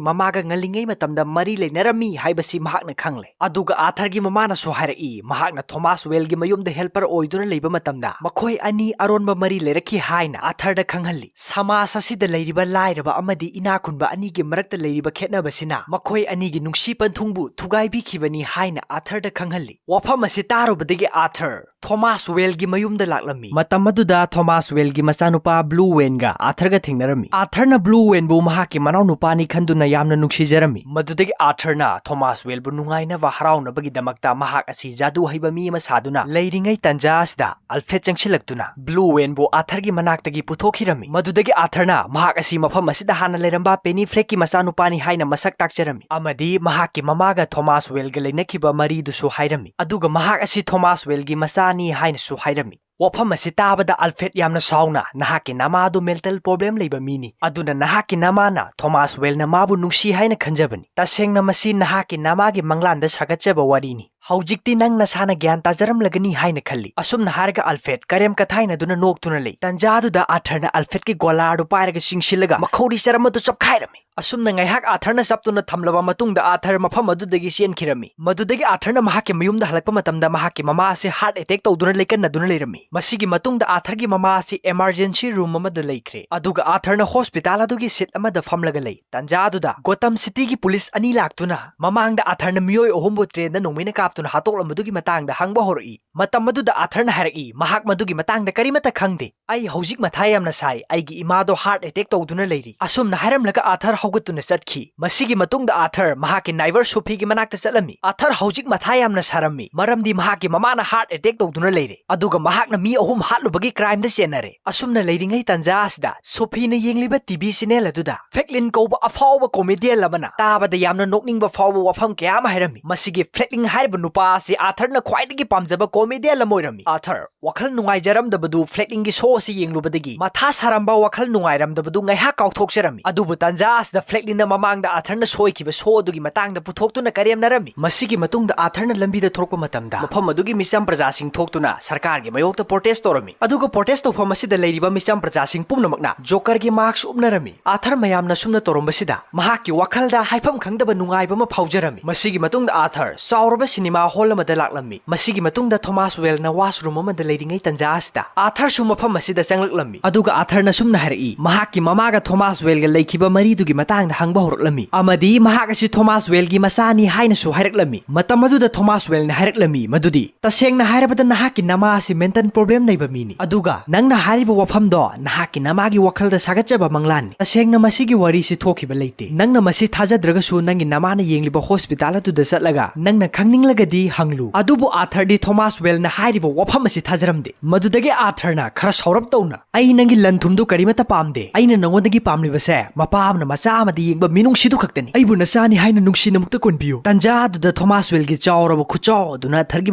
ꯃꯃꯥꯒ ꯉꯜꯂꯤꯉꯩ ꯃꯇꯝꯗ ꯃꯔꯤ ꯂꯩꯅꯔꯝꯃꯤ ꯍꯥꯏꯕꯁꯤ ꯃꯍꯥꯛꯅ ꯈꯪꯂꯦ꯫ ꯑꯗꯨꯒ ꯑꯥꯊꯔꯒꯤ ꯃꯃꯥꯅꯁꯨ ꯍꯥꯏꯔꯛꯏ, ꯃꯍꯥꯛꯅ ꯊꯣꯃꯥꯁ ꯋꯦꯜꯒꯤ ꯃꯌꯨꯝꯗ ꯍꯦꯜꯄꯔ ꯑꯣꯏꯗꯨꯅ ꯂꯩꯕ ꯃꯇꯝꯗ ꯃꯈꯣꯏ ꯑꯅꯤ ꯑꯔꯣꯟꯕ ꯃꯔꯤ ꯂꯩꯔꯛꯈꯤ ꯍꯥꯏꯅ ꯑꯥꯊꯔꯗ ꯈꯪꯍꯜꯂꯤ꯫ ꯁꯃꯥꯖ ꯑꯁꯤꯗ ꯂꯩꯔꯤꯕ ꯂꯥꯏꯔꯕ ꯑꯃꯗꯤ ꯏꯅꯥꯛ ꯈꯨꯟꯕ ꯑꯅꯤꯒꯤ ꯃꯔꯛꯇ ꯂꯩꯔꯤꯕ ꯈꯦꯠꯅꯕꯁꯤꯅ ꯃꯈꯣꯏ ꯑꯅꯤꯒꯤ ꯅꯨꯡꯁꯤ ꯄꯟꯊꯨꯡꯕꯨ ꯊꯨꯒꯥꯏꯕꯤꯈꯤꯕꯅꯤ ꯍꯥꯏꯅ ꯑꯥꯊꯔꯗ ꯈꯪꯍꯜꯂꯤ꯫ ꯋꯥꯐꯝ ꯑꯁꯤ ꯇꯥꯔꯨꯕꯗꯒꯤ ꯑꯥꯊꯔ ꯊꯣꯃꯥꯁ ꯋꯦꯜꯒꯤ ꯃꯌꯨꯝꯗ ꯂꯥꯛꯂꯝꯃꯤ꯫ ꯃꯇꯝ ꯑꯗꯨꯗ ꯊꯣꯃꯥꯁ ꯋꯦꯜꯒꯤ ꯃꯆꯥꯅꯨꯄꯥ ꯕ꯭ꯂꯨ ꯋꯦꯟꯒ ꯑꯥꯊꯔꯒ ꯊꯦꯡꯅꯔꯝꯃꯤ꯫ ꯑꯥꯊꯔꯅ ꯕ꯭ꯂꯨ ꯋꯦꯟꯕꯨ ꯃꯍꯥꯛꯀꯤ ꯃꯅꯥꯎꯅꯨꯄꯥꯅꯤ ꯈꯟꯗꯨꯅ ꯌꯥꯝꯅ ꯅꯨꯡꯁꯤꯖꯔꯝꯃꯤ꯫ ꯃꯗꯨꯗꯒꯤ ꯑꯥꯊꯔꯅ ꯊꯣꯃꯥꯁ ꯋꯦꯜꯕꯨ ꯅꯨꯡꯉꯥꯏꯅꯕ ꯍꯔꯥꯎꯅꯕꯒꯤꯗꯃꯛꯇ ꯃꯍꯥꯛ ꯑꯁꯤ ꯖꯥꯗꯨ ꯍꯩꯕ ꯃꯤ ꯑꯃ ꯁꯥꯗꯨꯅ ꯂꯩꯔꯤꯉꯩ ꯇꯟꯖꯥ ꯑꯁꯤꯗ ꯑꯜꯐ꯭ꯔꯦꯗ ꯆꯪꯁꯤꯜꯂꯛꯇꯨꯅ ꯕ꯭ꯂꯨ ꯋꯦꯟꯕꯨ ꯑꯥꯊꯔꯒꯤ ꯃꯅꯥꯛꯇꯒꯤ ꯄꯨꯊꯣꯛꯈꯤꯔꯝꯃꯤ꯫ ꯃꯗꯨꯗꯒꯤ ꯑꯥꯊꯔꯅ ꯃꯍꯥꯛ ꯑꯁꯤ ꯃꯐꯝ ꯑꯁꯤꯗ ꯍꯥꯟꯅ ꯂꯩꯔꯝꯕ ꯄꯦꯅꯤ ꯐ꯭ꯂꯦꯛꯀꯤ ꯃꯆꯥꯅꯨꯄꯥꯅꯤ ꯍꯥꯏꯅ ꯃꯁꯛ ꯇꯥꯛꯆꯔꯝꯃꯤ ꯑꯃꯗꯤ ꯃꯍꯥꯛꯀꯤ ꯃꯃꯥꯒ ꯊꯣꯃꯥꯁ ꯋꯦꯜꯒ ꯂꯩꯅꯈꯤꯕ ꯃꯔꯤꯗꯨꯁꯨ ꯍꯥꯏꯔꯝꯃꯤ꯫ ꯑꯗꯨꯒ ꯃꯍꯥꯛ ꯑꯁꯤ ꯊꯣꯃꯥꯁ ꯋꯦꯜꯒꯤ ꯃꯆꯥꯅꯤ ꯍꯥꯏꯅꯁꯨ ꯍꯥꯏꯔꯝꯃꯤ꯫ ꯋꯥꯐꯝ ꯑꯁꯤ ꯇꯥꯕꯗ ꯑꯜꯐ꯭ꯔꯦꯗ ꯌꯥꯝꯅ ꯁꯥꯎꯅ, "ꯅꯍꯥꯛꯀꯤ ꯅꯃꯥ ꯑꯗꯨ ꯃꯦꯟꯇꯦꯜ ꯄ꯭ꯔꯣꯕ꯭ꯂꯦꯝ ꯂꯩꯕ ꯃꯤꯅꯤ, ꯑꯗꯨꯅ ꯅꯍꯥꯛꯀꯤ ꯅꯃꯥꯅ ꯊꯣꯃꯥꯁ ꯋꯦꯜꯅ ꯃꯥꯕꯨ ꯅꯨꯡꯁꯤ ꯍꯥꯏꯅ ꯈꯟꯖꯕꯅꯤ꯫ ꯇꯁꯦꯡꯅ ꯃꯁꯤ ꯅꯍꯥꯛꯀꯤ ꯅꯃꯥꯒꯤ ꯃꯪꯂꯥꯟꯗ ꯁꯥꯒꯠꯆꯕ ꯋꯥꯔꯤꯅꯤ꯫ ꯍꯧꯖꯤꯛꯇꯤ ꯅꯪ ꯅꯁꯥꯅ ꯒ꯭ꯌꯥꯟ ꯇꯥꯖꯔꯝꯂꯒꯅꯤ ꯍꯥꯏꯅ ꯈꯜꯂꯤ"꯫ ꯑꯁꯨꯝꯅ ꯍꯥꯏꯔꯒ ꯑꯜꯐ꯭ꯔꯦꯗ ꯀꯔꯦꯝ ꯀꯊꯥꯏꯅꯗꯨꯅ ꯅꯣꯛꯇꯨꯅ ꯂꯩ꯫ ꯇꯟꯖꯥꯗꯨꯗ ꯑꯥꯊꯔꯅ ꯑꯜꯐ꯭ꯔꯦꯗꯀꯤ ꯒꯣꯂꯥꯔꯗꯨ ꯄꯥꯏꯔꯒ ꯆꯤꯡꯁꯤꯜꯂꯒ ꯃꯈꯧꯔꯤ ꯆꯔꯝ ꯑꯗꯨ ꯆꯞꯈꯥꯏꯔꯝꯃꯤ꯫ ꯑꯁꯨꯝꯅ ꯉꯥꯏꯍꯥꯛ ꯑꯥꯊꯔꯅ ꯆꯞꯇꯨꯅ ꯊꯝꯂꯕ ꯃꯇꯨꯡꯗ ꯑꯥꯊꯔ ꯃꯐꯝ ꯑꯗꯨꯗꯒꯤ ꯆꯦꯟꯈꯤꯔꯝꯃꯤ꯫ ꯃꯗꯨꯗꯒꯤ ꯑꯥꯊꯔꯅ ꯃꯍꯥꯛꯀꯤ ꯃꯌꯨꯝꯗ ꯍꯜꯂꯛꯄ ꯃꯇꯝꯗ ꯃꯍꯥꯛꯀꯤ ꯃꯃꯥ ꯑꯁꯤ ꯍꯥꯔꯠ ꯑꯦꯇꯦꯛ ꯇꯧꯗꯨꯅ ꯂꯩꯀꯟꯅꯗꯨꯅ ꯂꯩꯔꯝꯃꯤ꯫ ꯃꯁꯤꯒꯤ ꯃꯇꯨꯡꯗ ꯑꯥꯊꯔꯒꯤ ꯃꯃꯥ ꯑꯁꯤ ꯏꯃꯥꯔꯖꯦꯟꯁꯤ ꯔꯨꯝ ꯑꯃꯗ ꯂꯩꯈ꯭ꯔꯦ, ꯑꯗꯨꯒ ꯑꯥꯊꯔꯅ ꯍꯣꯁꯄꯤꯇꯥꯜ ꯑꯗꯨꯒꯤ ꯁꯤꯠ ꯑꯃꯗ ꯐꯝꯂꯒ ꯂꯩ꯫ ꯇꯟꯖꯥ ꯑꯗꯨꯗ ꯒꯣꯇꯝ ꯁꯤꯇꯤꯒꯤ ꯄꯨꯂꯤꯁ ꯑꯅꯤ ꯂꯥꯛꯇꯨꯅ ꯃꯃꯥꯡꯗ ꯑꯥꯊꯔꯅ ꯃꯤꯑꯣꯏ ꯑꯍꯨꯝꯕꯨ ꯇ꯭ꯔꯦꯟꯗ ꯅꯣꯡꯃꯩꯅ ꯀꯥꯞꯇꯨꯅ ꯍꯥꯠꯇꯣꯛꯂꯝꯕꯗꯨꯒꯤ ꯃꯇꯥꯡꯗ ꯍꯪꯕ ꯍꯧꯔꯛꯏ꯫ ꯃꯇꯝ ꯑꯗꯨꯗ ꯑꯥꯊꯔꯅ ꯍꯥꯏꯔꯛꯏ, "ꯃꯍꯥꯛ ꯃꯗꯨꯒꯤ ꯃꯇꯥꯡꯗ ꯀꯔꯤꯃꯠꯇ ꯈꯪꯗꯦ꯫ ꯑꯩ ꯍꯧꯖꯤꯛ ꯃꯊꯥ ꯌꯥꯝꯅ ꯁꯥꯏ꯫ ꯑꯩꯒꯤ ꯏꯃꯥꯗꯣ ꯍꯥꯔꯠ ꯑꯦꯇꯦꯛ ꯇꯧꯗꯨꯅ ꯂꯩꯔꯤ"꯫ ꯑꯁꯨꯝꯅ ꯍꯥꯏꯔꯝꯂꯒ ꯑꯥꯊꯔ ꯍꯧꯒꯠꯇꯨꯅ ꯆꯠꯈꯤ꯫ ꯃꯁꯤꯒꯤ ꯃꯇꯨꯡꯗ ꯑꯥꯊꯔ ꯃꯍꯥꯛꯀꯤ ꯅꯥꯏꯕꯔ ꯁꯣꯐꯤꯒꯤ ꯃꯅꯥꯛꯇ ꯆꯠꯂꯝꯃꯤ꯫ ꯑꯥꯊꯔ ꯍꯧꯖꯤꯛ ꯃꯊꯥ ꯌꯥꯝꯅ ꯁꯥꯔꯝꯃꯤ, ꯃꯔꯝꯗꯤ ꯃꯍꯥꯛꯀꯤ ꯃꯃꯥꯅ ꯍꯥꯔꯠ ꯑꯦꯇꯦꯛ ꯇꯧꯗꯨꯅ ꯂꯩꯔꯦ, ꯑꯗꯨꯒ ꯃꯍꯥꯛꯅ ꯃꯤ ꯑꯍꯨꯝ ꯍꯥꯠꯂꯨꯕꯒꯤ ꯀ꯭ꯔꯥꯏꯝꯗ ꯆꯦꯟꯅꯔꯦ꯫ ꯑꯁꯨꯝꯅ ꯂꯩꯔꯤꯉꯩ ꯇꯥꯟꯖꯥ ꯑꯁꯤꯗ ꯁꯣꯐꯤꯅ ꯌꯦꯡꯂꯤꯕ ꯇꯤꯚꯤ ꯆꯦꯅꯦꯜ ꯑꯗꯨꯗ ꯐ꯭ꯔꯦꯡꯀ꯭ꯂꯤꯟ ꯀꯧꯕ ꯑꯐꯥꯎꯕ ꯀꯣꯃꯦꯗꯤꯌꯟ ꯑꯃꯅ ꯇꯥꯕꯗ ꯌꯥꯝꯅ ꯅꯣꯛꯅꯤꯡꯕ ꯐꯥꯎꯕ ꯋꯥꯐꯝ ꯀꯌꯥ ꯑꯃ ꯍꯥꯏꯔꯝꯃꯤ꯫ ꯃꯁꯤꯒꯤ ꯐ꯭ꯔꯦꯡꯀ꯭ꯂꯤꯟ ꯍꯥꯏꯔꯤꯕ ꯅꯨꯄꯥ ꯑꯁꯤ ꯑꯥꯊꯔꯅ ꯈ꯭ꯋꯥꯏꯗꯒꯤ ꯄꯥꯝꯖꯕ ꯀꯣꯃꯦꯗꯤꯌꯟ ꯑꯃ ꯑꯣꯏꯔꯝꯃꯤ꯫ ꯑꯥꯊꯔ ꯋꯥꯈꯜ ꯅꯨꯡꯉꯥꯏꯖꯔꯝꯗꯕꯗꯨ ꯐ꯭ꯔꯦꯡꯀ꯭ꯂꯤꯟꯒꯤ ꯁꯣ ꯑꯁꯤ ꯌꯦꯡꯂꯨꯕꯗꯒꯤ ꯃꯊꯥ ꯁꯥꯔꯝꯕ ꯋꯥꯈꯜ ꯅꯨꯡꯉꯥꯏꯔꯝꯗꯕꯗꯨ ꯉꯥꯏꯍꯥꯛ ꯀꯥꯎꯊꯣꯛꯆꯔꯝꯃꯤ꯫ ꯑꯗꯨꯕꯨ ꯇꯥꯟꯖꯥ ꯑꯁꯤꯗ ꯐ꯭ꯔꯦꯡꯀ꯭ꯂꯤꯟꯅ ꯃꯃꯥꯡꯗ ꯑꯥꯊꯔꯅ ꯁꯣꯏꯈꯤꯕ ꯁꯣ ꯑꯗꯨꯒꯤ ꯃꯇꯥꯡꯗ ꯄꯨꯊꯣꯛꯇꯨꯅ ꯀꯔꯦꯝꯅꯔꯝꯃꯤ꯫ ꯃꯁꯤꯒꯤ ꯃꯇꯨꯡꯗ ꯑꯥꯊꯔꯅ ꯂꯝꯕꯤꯗ ꯊꯣꯔꯛꯄ ꯃꯇꯝꯗ ꯃꯐꯝ ꯑꯗꯨꯒꯤ ꯃꯤꯆꯝ ꯄ꯭ꯔꯖꯥꯁꯤꯡ ꯊꯣꯛꯇꯨꯅ ꯁꯔꯀꯥꯔꯒꯤ ꯃꯥꯌꯣꯛꯇ ꯄ꯭ꯔꯣꯇꯦꯁ ꯇꯧꯔꯝꯃꯤ꯫ ꯑꯗꯨꯒ ꯄ꯭ꯔꯣꯇꯦꯁ ꯇꯧꯐꯝ ꯑꯁꯤꯗ ꯂꯩꯔꯤꯕ ꯃꯤꯆꯝ ꯄ꯭ꯔꯖꯥꯁꯤꯡ ꯄꯨꯝꯅꯃꯛꯅ ꯖꯣꯀꯔꯒꯤ ꯃꯥꯁꯛ ꯎꯞꯅꯔꯝꯃꯤ꯫ ꯑꯥꯊꯔ ꯃꯌꯥꯝꯅ ꯑꯁꯨꯝꯅ ꯇꯧꯔꯝꯕꯁꯤꯗ ꯃꯍꯥꯛꯀꯤ ꯋꯥꯈꯜꯗ ꯍꯥꯏꯐꯝ ꯈꯪꯗꯕ ꯅꯨꯡꯉꯥꯏꯕ ꯑꯃ ꯐꯥꯎꯖꯔꯝꯃꯤ꯫ ꯃꯁꯤꯒꯤ ꯃꯇꯨꯡꯗ ꯑꯥꯊꯔ ꯆꯥꯎꯔꯕ ꯁꯤꯅꯦꯃꯥ ꯍꯣꯜ ꯑꯃꯗ ꯂꯥꯛꯂꯝꯃꯤ꯫ ꯃꯁꯤꯒꯤ ꯃꯇꯨꯡꯗ ꯊꯣꯃꯥꯁ ꯋꯦꯜꯅ ꯋꯥꯁꯔꯨꯝ ꯑꯃꯗ ꯂꯩꯔꯤꯉꯩ ꯇꯥꯟꯖꯥ ꯑꯁꯤꯗ ꯑꯥꯊꯔꯁꯨ ꯃꯐꯝ ꯑꯁꯤꯗ ꯆꯪꯂꯛꯂꯝꯃꯤ꯫ ꯑꯗꯨꯒ ꯑꯥꯊꯔꯅ ꯑꯁꯨꯝꯅ ꯍꯥꯏꯔꯛꯏ, ꯃꯍꯥꯛꯀꯤ ꯃꯃꯥꯒ ꯊꯣꯃꯥꯁ ꯋꯦꯜꯒ ꯂꯩꯈꯤꯕ ꯃꯔꯤꯗꯨꯒꯤ ꯃꯇꯥꯡꯗ ꯍꯪꯕ ꯍꯧꯔꯛꯂꯝꯃꯤ, ꯑꯃꯗꯤ ꯃꯍꯥꯛ ꯑꯁꯤ ꯊꯣꯃꯥꯁ ꯋꯦꯜꯒꯤ ꯃꯆꯥꯅꯤ ꯍꯥꯏꯅꯁꯨ ꯍꯥꯏꯔꯛꯂꯝꯃꯤ꯫ ꯃꯇꯝ ꯑꯗꯨꯗ ꯊꯣꯃꯥꯁ ꯋꯦꯜꯅ ꯍꯥꯏꯔꯛꯂꯝꯃꯤ ꯃꯗꯨꯗꯤ, "ꯇꯁꯦꯡꯅ ꯍꯥꯏꯔꯕꯗ ꯅꯍꯥꯛꯀꯤ ꯅꯃꯥ ꯑꯁꯤ ꯃꯦꯟꯇꯜ ꯄ꯭ꯔꯣꯕ꯭ꯂꯦꯝ ꯂꯩꯕ ꯃꯤꯅꯤ, ꯑꯗꯨꯒ ꯅꯪꯅ ꯍꯥꯏꯔꯤꯕ ꯋꯥꯐꯝꯗꯣ ꯅꯍꯥꯛꯀꯤ ꯅꯃꯥꯒꯤ ꯋꯥꯈꯜꯗ ꯁꯥꯒꯠꯆꯕ ꯃꯪꯂꯥꯟꯅꯤ꯫ ꯇꯁꯦꯡꯅ ꯃꯁꯤꯒꯤ ꯋꯥꯔꯤꯁꯤ ꯊꯣꯛꯈꯤꯕ ꯂꯩꯇꯦ꯫ ꯅꯪꯅ ꯃꯁꯤ ꯊꯥꯖꯗ꯭ꯔꯒꯁꯨ ꯅꯪꯒꯤ ꯅꯃꯥꯅ ꯌꯦꯡꯂꯤꯕ ꯍꯣꯁꯄꯤꯇꯥꯜ ꯑꯗꯨꯗ ꯆꯠꯂꯒ ꯅꯪꯅ ꯈꯪꯅꯤꯡꯂꯒꯗꯤ ꯍꯪꯂꯨ"꯫ ꯑꯗꯨꯕꯨ ꯑꯥꯊꯔꯗꯤ ꯊꯣꯃꯥꯁ ꯋꯦꯜꯅ ꯍꯥꯏꯔꯤꯕ ꯋꯥꯐꯝ ꯑꯁꯤ ꯊꯥꯖꯔꯝꯗꯦ꯫ ꯃꯗꯨꯗꯒꯤ ꯑꯥꯊꯔꯅ ꯈꯔ ꯁꯥꯎꯔꯞ ꯇꯧꯅ, "ꯑꯩ ꯅꯪꯒꯤ ꯂꯟ ꯊꯨꯝꯗꯨ ꯀꯔꯤꯃꯠꯇ ꯄꯥꯝꯗꯦ꯫ ꯑꯩꯅ ꯅꯉꯣꯟꯗꯒꯤ ꯄꯥꯝꯂꯤꯕꯁꯦ ꯃꯄꯥ ꯑꯃꯅ ꯃꯆꯥ ꯑꯃꯗ ꯌꯦꯡꯕ ꯃꯤꯅꯨꯡꯁꯤꯗꯨ ꯈꯛꯇꯅꯤ꯫ ꯑꯩꯕꯨ ꯅꯆꯥꯅꯤ ꯍꯥꯏꯅ ꯅꯨꯡꯁꯤꯅ ꯑꯃꯨꯛꯇ ꯀꯣꯟꯕꯤꯌꯨ"꯫ ꯇꯥꯟꯖꯥ ꯑꯗꯨꯗ ꯊꯣꯃꯥꯁ ꯋꯦꯜꯒꯤ ꯆꯥꯎꯔꯕ ꯈꯨꯠꯆꯥꯎ ꯑꯗꯨꯅ ꯑꯥꯊꯔꯒꯤ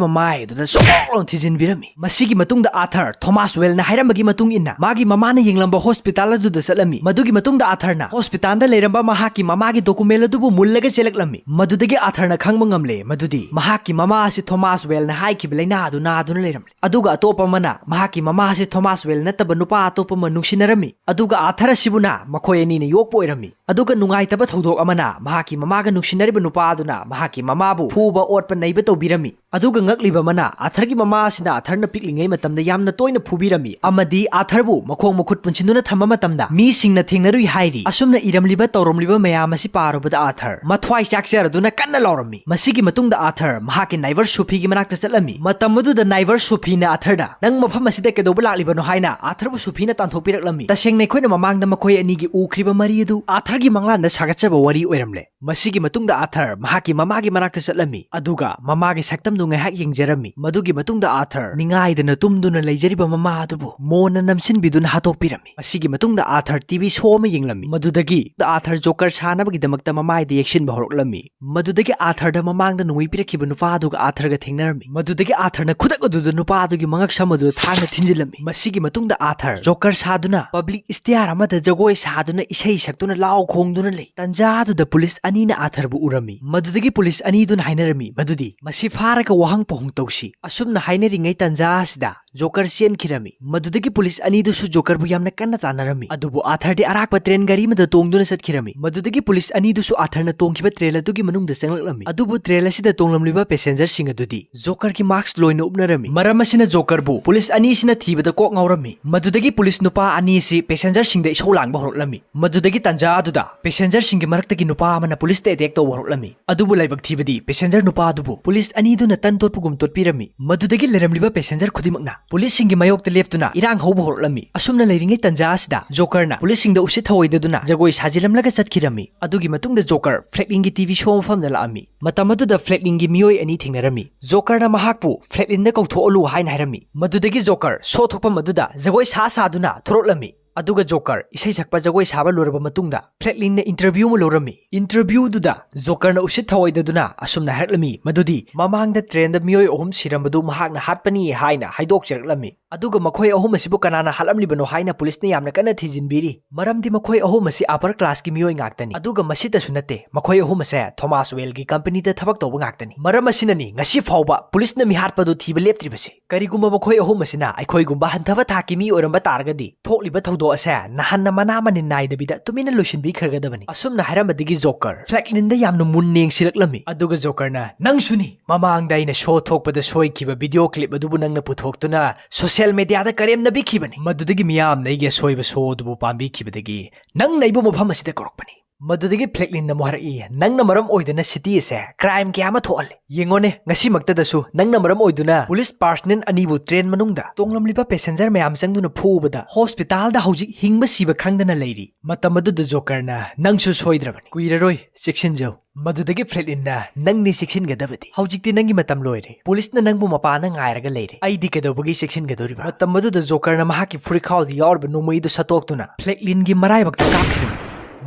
ꯃꯃꯥꯏ ꯑꯗꯨꯗ ꯁꯣꯛ ꯂꯥꯎꯅ ꯊꯤꯖꯤꯟꯕꯤꯔꯝꯃꯤ꯫ ꯃꯁꯤꯒꯤ ꯃꯇꯨꯡꯗ ꯑꯥꯊꯔ ꯊꯣꯃꯥꯁ ꯋꯦꯜꯅ ꯍꯥꯏꯔꯝꯕꯒꯤ ꯃꯇꯨꯡ ꯏꯟꯅ ꯃꯥꯒꯤ ꯃꯃꯥꯅ ꯌꯦꯡꯂꯝꯕ ꯍꯣꯁꯄꯤꯇꯥꯜ ꯑꯗꯨꯗ ꯆꯠꯂꯝꯃꯤ꯫ ꯃꯗꯨꯒꯤ ꯃꯇꯨꯡꯗ ꯑꯥꯊꯔꯅ ꯍꯣꯁꯄꯤꯇꯥꯜꯗ ꯂꯩꯔꯝꯕ ꯃꯍꯥꯛꯀꯤ ꯃꯃꯥꯒꯤ ꯗꯣꯀꯨꯃꯦꯟ ꯑꯗꯨꯕꯨ ꯃꯨꯜꯂꯒ ꯆꯦꯜꯂꯛꯂꯝꯃꯤ꯫ ꯃꯗꯨꯗꯒꯤ ꯑꯥꯊꯔꯅ ꯈꯪꯕ ꯉꯝꯂꯦ ꯃꯗꯨꯗꯤ ꯃꯍꯥꯛꯀꯤ ꯃꯃꯥ ꯑꯁꯤ ꯊꯣꯃꯥꯁ ꯋꯦꯜꯅ ꯍꯥꯏꯈꯤꯕ ꯂꯥꯏꯅꯥ ꯑꯗꯨ ꯅꯥꯗꯨꯅ ꯂꯩꯔꯝꯂꯦ꯫ ꯑꯗꯨꯒ ꯑꯇꯣꯞꯄ ꯑꯃꯅ ꯃꯍꯥꯛꯀꯤ ꯃꯃꯥ ꯑꯁꯤ ꯊꯣꯃꯥꯁ ꯋꯦꯜ ꯅꯠꯇꯕ ꯅꯨꯄꯥ ꯑꯇꯣꯞꯄ ꯑꯃ ꯅꯨꯡꯁꯤꯅꯔꯝꯃꯤ꯫ ꯑꯗꯨꯒ ꯑꯥꯊꯔ ꯑꯁꯤꯕꯨꯅ ꯃꯈꯣꯏ ꯑꯅꯤꯅ ꯌꯣꯛꯄ ꯑꯣꯏꯔꯝꯃꯤ꯫ ꯑꯗꯨꯒ ꯅꯨꯡꯉꯥꯏꯇꯕ ꯊꯧꯗꯣꯛ ꯑꯃꯅ ꯃꯍꯥꯛꯀꯤ ꯃꯃꯥꯒ ꯅꯨꯡꯁꯤꯅꯔꯤꯕ ꯅꯨꯄꯥ ꯑꯗꯨꯅ ꯃꯍꯥꯛꯀꯤ ꯃꯃꯥꯕꯨ ꯐꯨꯕ ꯑꯣꯠꯄ ꯅꯩꯕ ꯇꯧꯕꯤꯔꯝꯃꯤ꯫ ꯑꯗꯨꯒ ꯉꯛꯂꯤꯕ ꯑꯃꯅ ꯑꯥꯊꯔꯒꯤ ꯃꯃꯥ ꯑꯁꯤꯅ ꯑꯥꯊꯔꯅ ꯄꯤꯛꯂꯤꯉꯩ ꯃꯇꯝꯗ ꯌꯥꯝꯅ ꯇꯣꯏꯅ ꯐꯨꯕꯤꯔꯝꯃꯤ ꯑꯃꯗꯤ ꯑꯥꯊꯔꯕꯨ ꯃꯈꯣꯡ ꯃꯈꯨꯠ ꯄꯨꯟꯁꯤꯟꯗꯨꯅ ꯊꯝꯕ ꯃꯇꯝꯗ ꯃꯤꯁꯤꯡꯅ ꯊꯦꯡꯅꯔꯨꯏ ꯍꯥꯏꯔꯤ꯫ ꯑꯁꯨꯝꯅ ꯏꯔꯝꯂꯤꯕ ꯇꯧꯔꯝꯂꯤꯕ ꯃꯌꯥꯝ ꯑꯁꯤ ꯄꯥꯔꯨꯕꯗ ꯑꯥꯊꯔ ꯃꯊ꯭ꯋꯥꯏ ꯆꯥꯛꯆꯔꯗꯨꯅ ꯀꯟꯅ ꯂꯥꯎꯔꯝꯃꯤ꯫ ꯃꯁꯤꯒꯤ ꯃꯇꯨꯡꯗ ꯑꯥꯊꯔ ꯃꯍꯥꯛꯀꯤ ꯅꯥꯏꯕꯔ ꯁꯣꯐꯤꯒꯤ ꯃꯅꯥꯛꯇ ꯆꯠꯂꯝꯃꯤ꯫ ꯃꯇꯝ ꯑꯗꯨꯗ ꯅꯥꯏꯕꯔ ꯁꯣꯐꯤꯅ ꯑꯥꯊꯔꯗ, "ꯅꯪ ꯃꯐꯝ ꯑꯁꯤꯗ ꯀꯩꯗꯧꯕ ꯂꯥꯛꯂꯤꯕꯅꯣ?" ꯍꯥꯏꯅ ꯑꯥꯊꯔꯕꯨ ꯁꯣꯐꯤꯅ ꯇꯥꯟꯊꯣꯛꯄꯤꯔꯛꯂꯝꯃꯤ꯫ ꯇꯁꯦꯡꯅ ꯑꯩꯈꯣꯏꯅ ꯃꯃꯥꯡꯗ ꯃꯈꯣꯏ ꯑꯅꯤꯒꯤ ꯎꯈ꯭ꯔꯤꯕ ꯃꯔꯤ ꯑꯗꯨ ꯑꯥꯊꯔ ꯒꯤ ꯃꯪꯂꯥꯟꯗ ꯁꯥꯒꯠꯆꯕ ꯋꯥꯔꯤ ꯑꯣꯏꯔꯝꯂꯦ꯫ ꯃꯁꯤꯒꯤ ꯃꯇꯨꯡꯗ ꯑꯥꯔꯊꯔ ꯃꯍꯥꯛꯀꯤ ꯃꯃꯥꯒꯤ ꯃꯅꯥꯛꯇ ꯆꯠꯂꯝꯃꯤ, ꯑꯗꯨꯒ ꯃꯃꯥꯒꯤ ꯁꯛꯇꯝꯗꯨ ꯉꯥꯏꯍꯥꯛ ꯌꯦꯡꯖꯔꯝꯃꯤ꯫ ꯃꯗꯨꯒꯤ ꯃꯇꯨꯡꯗ ꯑꯥꯔꯊꯔ ꯅꯤꯡꯉꯥꯏꯗꯅ ꯇꯨꯝꯗꯨꯅ ꯂꯩꯖꯔꯤꯕ ꯃꯃꯥ ꯑꯗꯨꯕꯨ ꯃꯣꯟꯅ ꯅꯝꯁꯤꯟꯕꯤꯗꯨꯅ ꯍꯥꯠꯇꯣꯛꯄꯤꯔꯝꯃꯤ꯫ ꯃꯁꯤꯒꯤ ꯃꯇꯨꯡꯗ ꯑꯥꯔꯊꯔ ꯇꯤꯚꯤ ꯁꯣ ꯑꯃ ꯌꯦꯡꯂꯝꯃꯤ, ꯃꯗꯨꯗꯒꯤ ꯑꯥꯔꯊꯔ ꯖꯣꯀꯔ ꯁꯥꯅꯕꯒꯤꯗꯃꯛꯇ ꯃꯃꯥꯏꯗ ꯌꯦꯛꯁꯤꯟꯕ ꯍꯧꯔꯛꯂꯝꯃꯤ꯫ ꯃꯗꯨꯗꯒꯤ ꯑꯥꯔꯊꯔꯗ ꯃꯃꯥꯡꯗ ꯅꯣꯡꯃꯩ ꯄꯤꯔꯛꯈꯤꯕ ꯅꯨꯄꯥ ꯑꯗꯨꯒ ꯑꯥꯔꯊꯔꯒ ꯊꯦꯡꯅꯔꯝꯃꯤ꯫ ꯃꯗꯨꯗꯒꯤ ꯑꯥꯔꯊꯔꯅ ꯈꯨꯗꯛ ꯑꯗꯨꯗ ꯅꯨꯄꯥ ꯑꯗꯨꯒꯤ ꯃꯉꯛꯁꯝ ꯑꯗꯨꯗ ꯊꯥꯡꯅ ꯊꯤꯟꯖꯤꯜꯂꯝꯃꯤ꯫ ꯃꯁꯤꯒꯤ ꯃꯇꯨꯡꯗ ꯑꯥꯔꯊꯔ ꯖꯣꯀꯔ ꯁꯥꯗꯨꯅ ꯄꯕ꯭ꯂꯤꯛ ꯏꯁꯇꯤꯌꯥꯔ ꯑꯃꯗ ꯖꯒꯣꯏ ꯁꯥꯗꯨꯅ, ꯏꯁꯩ ꯁꯛꯇꯨꯅ, ꯂꯥꯎ ꯈꯣꯡꯗꯨꯅ ꯂꯩ꯫ ꯇꯟꯖꯥ ꯑꯗꯨꯗ ꯄꯨꯂꯤꯁ ꯑꯅꯤꯅ ꯑꯥꯔꯊꯔꯕꯨ ꯎꯔꯝꯃꯤ꯫ ꯃꯗꯨꯗꯒꯤ ꯄꯨꯂꯤꯁ ꯑꯅꯤꯗꯨꯅ ꯍꯥꯏꯅꯔꯝꯃꯤ ꯃꯗꯨꯗꯤ ꯃꯁꯤ ꯐꯥꯔꯒ ꯋꯥꯍꯪ ꯄꯥꯎꯍꯪ ꯇꯧꯁꯤ꯫ ꯑꯁꯨꯝꯅ ꯍꯥꯏꯅꯔꯤꯉꯩ ꯇꯟꯖꯥ ꯑꯁꯤꯗ ꯖꯣꯀꯔ ꯆꯦꯟꯈꯤꯔꯝꯃꯤ꯫ ꯃꯗꯨꯗꯒꯤ ꯄꯨꯂꯤꯁ ꯑꯅꯤꯗꯨꯁꯨ ꯖꯣꯀꯔꯕꯨ ꯌꯥꯝꯅ ꯀꯟꯅ ꯇꯥꯟꯅꯔꯝꯃꯤ꯫ ꯑꯗꯨꯕꯨ ꯑꯥꯔꯊꯔꯗꯤ ꯑꯔꯥꯛꯄ ꯇ꯭ꯔꯦꯟ ꯒꯥꯔꯤ ꯑꯃꯗ ꯇꯣꯡꯗꯨꯅ ꯆꯠꯈꯤꯔꯝꯃꯤ꯫ ꯃꯗꯨꯗꯒꯤ ꯄꯨꯂꯤꯁ ꯑꯅꯤꯗꯨꯁꯨ ꯑꯥꯔꯊꯔꯅ ꯇꯣꯡꯈꯤꯕ ꯇ꯭ꯔꯦꯟ ꯑꯗꯨꯒꯤ ꯃꯅꯨꯡꯗ ꯆꯪꯂꯛꯂꯝꯃꯤ꯫ ꯑꯗꯨꯕꯨ ꯇ꯭ꯔꯦꯟ ꯑꯁꯤꯗ ꯇꯣꯡꯂꯝꯂꯤꯕ ꯄꯦꯁꯦꯟꯖꯔꯁꯤꯡ ꯑꯗꯨꯗꯤ ꯖꯣꯀꯔꯒꯤ ꯃꯥꯛꯁ ꯂꯣꯏꯅ ꯎꯞꯅꯔꯝꯃꯤ꯫ ꯃꯔꯝ ꯑꯁꯤꯅ ꯖꯣꯀꯔꯕꯨ ꯄꯨꯂꯤꯁ ꯑꯅꯤꯁꯤꯅ ꯊꯤꯕꯗ ꯀꯣꯛ ꯉꯥꯎꯔꯝꯃꯤ꯫ ꯃꯗꯨꯗꯒꯤ ꯄꯨꯂꯤꯁ ꯅꯨꯄꯥ ꯑꯅꯤ ꯑꯁꯤ ꯄꯦꯁꯦꯟꯖꯔꯁꯤꯡꯗ ꯏꯁꯧ ꯂꯥꯡꯕ ꯍꯧꯔꯛꯂꯝꯃꯤ꯫ ꯃꯗꯨꯗꯒꯤ ꯇꯟꯖꯥ ꯑꯗꯨꯗ ꯄꯦꯁꯦꯟꯖꯔꯁꯤꯡꯒꯤ ꯃꯔꯛꯇꯒꯤ ꯅꯨꯄꯥ ꯑꯃꯅ ꯄꯨꯂꯤꯁꯇ ꯑꯦꯇꯦꯛ ꯇꯧꯕ ꯍꯧꯔꯛꯂꯝꯃꯤ꯫ ꯑꯗꯨꯕꯨ ꯂꯥꯏꯕꯛ ꯊꯤꯕꯗꯤ ꯄꯦꯁꯦꯟꯖꯔ ꯅꯨꯄꯥ ꯑꯗꯨꯕꯨ ꯄꯨꯂꯤꯁ ꯑꯅꯤꯗꯨꯅ ꯇꯟ ꯇꯣꯠꯄꯒꯨꯝ ꯇꯣꯠꯄꯤꯔꯝꯃꯤ꯫ ꯃꯗꯨꯗꯒꯤ ꯂꯩꯔꯝꯂꯤꯕ ꯄꯦꯁꯦꯟꯖꯔ ꯈꯨꯗꯤꯡꯃꯛꯅ ꯄꯨꯂꯤꯁꯁꯤꯡꯒꯤ ꯃꯥꯌꯣꯛꯇ ꯂꯦꯞꯇꯨꯅ ꯏꯔꯥꯡ ꯍꯧꯕ ꯍꯧꯔꯛꯂꯝꯃꯤ꯫ ꯑꯁꯨꯝꯅ ꯂꯩꯔꯤꯉꯩ ꯇꯟꯖꯥ ꯑꯁꯤꯗ ꯖꯣꯀꯔꯅ ꯄꯨꯂꯤꯁꯁꯤꯡꯗ ꯎꯁꯤꯠ ꯊꯑꯣꯏꯗꯗꯨꯅ ꯖꯒꯣꯏ ꯁꯥꯖꯤꯜꯂꯝꯂꯒ ꯆꯠꯈꯤꯔꯝꯃꯤ꯫ ꯑꯗꯨꯒꯤ ꯃꯇꯨꯡꯗ ꯖꯣꯀꯔ ꯐ꯭ꯔꯦꯡꯛꯂꯤꯟꯒꯤ ꯇꯤꯚꯤ ꯁꯣ ꯃꯐꯝꯗ ꯂꯥꯛꯑꯝꯃꯤ꯫ ꯃꯇꯝ ꯑꯗꯨꯗ ꯐ꯭ꯔꯦꯡꯛꯂꯤꯟꯒꯤ ꯃꯤꯑꯣꯏ ꯑꯅꯤ ꯊꯦꯡꯅꯔꯝꯃꯤ꯫ ꯖꯣꯀꯔꯅ ꯃꯍꯥꯛꯄꯨ ꯐ꯭ꯔꯦꯡꯛꯂꯤꯟꯗ ꯀꯧꯊꯣꯛꯍꯜꯂꯨ ꯍꯥꯏꯅ ꯍꯥꯏꯔꯝꯃꯤ꯫ ꯃꯗꯨꯗꯒꯤ ꯖꯣꯀꯔ ꯁꯣ ꯊꯣꯛꯐꯝ ꯑꯗꯨꯗ ꯖꯒꯣꯏ ꯁꯥ ꯁꯥꯗꯨꯅ ꯊꯣꯔꯛꯂꯝꯃꯤ꯫ ꯑꯗꯨꯒ ꯖꯣꯀꯔ ꯏꯁꯩ ꯁꯛꯄ ꯖꯒꯣꯏ ꯁꯥꯕ ꯂꯣꯏꯔꯕ ꯃꯇꯨꯡꯗ ꯐ꯭ꯔꯦꯡꯛꯂꯤꯟꯅ ꯏꯟꯇꯔꯚ꯭ꯌꯨ ꯑꯃ ꯂꯧꯔꯝꯃꯤ꯫ ꯏꯟꯇꯔꯚ꯭ꯌꯨꯗꯨꯗ ꯖꯣꯀꯔꯅ ꯎꯁꯤꯠ ꯊꯑꯣꯏꯗꯗꯨꯅ ꯑꯁꯨꯝꯅ ꯍꯥꯏꯔꯛꯂꯝꯃꯤ ꯃꯗꯨꯗꯤ ꯃꯃꯥꯡꯗ ꯇ꯭ꯔꯦꯟꯗ ꯃꯤꯑꯣꯏ ꯑꯍꯨꯝ ꯁꯤꯔꯝꯕꯗꯨ ꯃꯍꯥꯛꯅ ꯍꯥꯠꯄꯅꯤ ꯍꯥꯏꯅ ꯍꯥꯏꯗꯣꯛꯆꯔꯛꯂꯝꯃꯤ꯫ ꯑꯗꯨꯒ ꯃꯈꯣꯏ ꯑꯍꯨꯝ ꯑꯁꯤꯕꯨ ꯀꯅꯥꯅ ꯍꯥꯠꯂꯝꯂꯤꯕꯅꯣ ꯍꯥꯏꯅ ꯄꯨꯂꯤꯁꯅ ꯌꯥꯝꯅ ꯀꯟꯅ ꯊꯤꯖꯤꯟꯕꯤꯔꯤ꯫ ꯃꯔꯝꯗꯤ ꯃꯈꯣꯏ ꯑꯍꯨꯝ ꯑꯁꯤ ꯑꯄꯔ ꯀ꯭ꯂꯥꯁꯀꯤ ꯃꯤꯑꯣꯏ ꯉꯥꯛꯇꯅꯤ꯫ ꯑꯗꯨꯒ ꯃꯁꯤꯇꯁꯨ ꯅꯠꯇꯦ, ꯃꯈꯣꯏ ꯑꯍꯨꯝ ꯑꯁꯦ ꯊꯣꯃꯥꯁ ꯋꯦꯜꯒꯤ ꯀꯝꯄꯅꯤꯗ ꯊꯕꯛ ꯇꯧꯕ ꯉꯥꯛꯇꯅꯤ꯫ ꯃꯔꯝ ꯑꯁꯤꯅꯅꯤ ꯉꯁꯤ ꯐꯥꯎꯕ ꯄꯨꯂꯤꯁꯅ ꯃꯤꯍꯥꯠꯄꯗꯨ ꯊꯤꯕ ꯂꯦꯞꯇ꯭ꯔꯤꯕꯁꯤ꯫ ꯀꯔꯤꯒꯨꯝꯕ ꯃꯈꯣꯏ ꯑꯍꯨꯝ ꯑꯁꯤꯅ ꯑꯩꯈꯣꯏꯒꯨꯝꯕ ꯍꯟꯊꯕ ꯊꯥꯛꯀꯤ ꯃꯤ ꯑꯣꯏꯔꯝꯕ ꯇꯥꯔꯒꯗꯤ, ꯊꯣꯛꯂꯤꯕ ꯊꯧꯗꯣꯛ ꯑꯁꯦ ꯅꯍꯥꯟꯅ ꯃꯅꯥ ꯃꯅꯤꯟ ꯅꯥꯏꯗꯕꯤꯗ ꯇꯨꯃꯤꯟꯅ ꯂꯣꯏꯁꯤꯟꯕꯤꯈ꯭ꯔꯒꯗꯕꯅꯤ꯫ ꯑꯁꯨꯝꯅ ꯍꯥꯏꯔꯝꯕꯗꯒꯤ ꯖꯣꯀꯔ ꯐ꯭ꯔꯦꯡꯛꯂꯤꯟꯗ ꯌꯥꯝꯅ ꯃꯨꯟꯅ ꯌꯦꯡꯁꯤꯜꯂꯛꯂꯝꯃꯤ꯫ ꯑꯗꯨꯒ ꯖꯣꯀꯔꯅ, "ꯅꯪꯁꯨꯅꯤ! ꯃꯃꯥꯡꯗ ꯑꯩꯅ ꯁꯣ ꯊꯣꯛꯄꯗ ꯁꯣꯏꯈꯤꯕ ꯚꯤꯗꯤꯑꯣ ꯀ꯭ꯂꯤꯞ ꯑꯗꯨꯕꯨ ꯅꯪꯅ ꯄꯨꯊꯣꯛꯇꯨꯅ ꯁꯣꯁꯤꯌꯦꯜ ꯃꯦꯗꯤꯌꯥꯗ ꯀꯔꯦꯝꯅꯕꯤꯈꯤꯕꯅꯤ꯫ ꯃꯗꯨꯗꯒꯤ ꯃꯤꯌꯥꯝꯅ ꯑꯩꯒꯤ ꯑꯁꯣꯏꯕ ꯁꯣ ꯑꯗꯨꯕꯨ ꯄꯥꯝꯕꯤꯈꯤꯕꯗꯒꯤ ꯅꯪꯅ ꯑꯩꯕꯨ ꯃꯐꯝ ꯑꯁꯤꯗ ꯀꯧꯔꯛꯄꯅꯤ꯫ ꯃꯗꯨꯗꯒꯤ ꯐ꯭ꯔꯦꯡꯛꯂꯤꯟꯅ ꯑꯃꯨꯛ ꯍꯥꯏꯔꯛꯏ, "ꯅꯪꯅ ꯃꯔꯝ ꯑꯣꯏꯗꯨꯅ ꯁꯤꯇꯤ ꯑꯁꯦ ꯀ꯭ꯔꯥꯏꯝ ꯀꯌꯥ ꯑꯃ ꯊꯣꯛꯍꯜꯂꯦ꯫ ꯌꯦꯡꯉꯣꯅꯦ, ꯉꯁꯤꯃꯛꯇꯗꯁꯨ ꯅꯪꯅ ꯃꯔꯝ ꯑꯣꯏꯗꯨꯅ ꯄꯨꯂꯤꯁ ꯄꯥꯔꯁꯅꯦꯜ ꯑꯅꯤꯕꯨ ꯇ꯭ꯔꯦꯟ ꯃꯅꯨꯡꯗ ꯇꯣꯡꯂꯝꯂꯤꯕ ꯄꯦꯁꯦꯟꯖꯔ ꯃꯌꯥꯝ ꯆꯪꯗꯨꯅ ꯐꯨꯕꯗ ꯍꯣꯁꯄꯤꯇꯥꯜꯗ ꯍꯧꯖꯤꯛ ꯍꯤꯡꯕ ꯁꯤꯕ ꯈꯪꯗꯅ ꯂꯩꯔꯤ꯫" ꯃꯇꯝ ꯑꯗꯨꯗ ꯖꯣꯀꯔꯅ, "ꯅꯪꯁꯨ ꯁꯣꯏꯗ꯭ꯔꯕꯅꯤ, ꯀꯨꯏꯔꯔꯣꯏ, ꯆꯦꯛꯁꯤꯟꯖꯧ꯫" ꯃꯗꯨꯗꯒꯤ ꯐ꯭ꯔꯦꯡꯛꯂꯤꯟꯅ, "ꯅꯪꯗꯤ ꯆꯦꯛꯁꯤꯟꯒꯗꯕꯗꯤ, ꯍꯧꯖꯤꯛꯇꯤ ꯅꯪꯒꯤ ꯃꯇꯝ ꯂꯣꯏꯔꯦ꯫ ꯄꯨꯂꯤꯁꯅ ꯅꯪꯕꯨ ꯃꯄꯥꯟꯗ ꯉꯥꯏꯔꯒ ꯂꯩꯔꯦ꯫ ꯑꯩꯗꯤ ꯀꯩꯗꯧꯕꯒꯤ ꯆꯦꯛꯁꯤꯟꯒꯗꯧꯔꯤꯕ?" ꯃꯇꯝ ꯑꯗꯨꯗ ꯖꯣꯀꯔꯅ ꯃꯍꯥꯛꯀꯤ ꯐꯨꯔꯤꯠꯈꯥꯎꯗ ꯌꯥꯎꯔꯤꯕ ꯅꯣꯡꯃꯩꯗꯨ ꯁꯠꯇꯣꯛꯇꯨꯅ ꯐ꯭ꯔꯦꯡꯛꯂꯤꯟꯒꯤ ꯃꯔꯥꯏꯕꯛꯇ ꯀꯥꯞꯈꯤꯕꯅꯤ꯫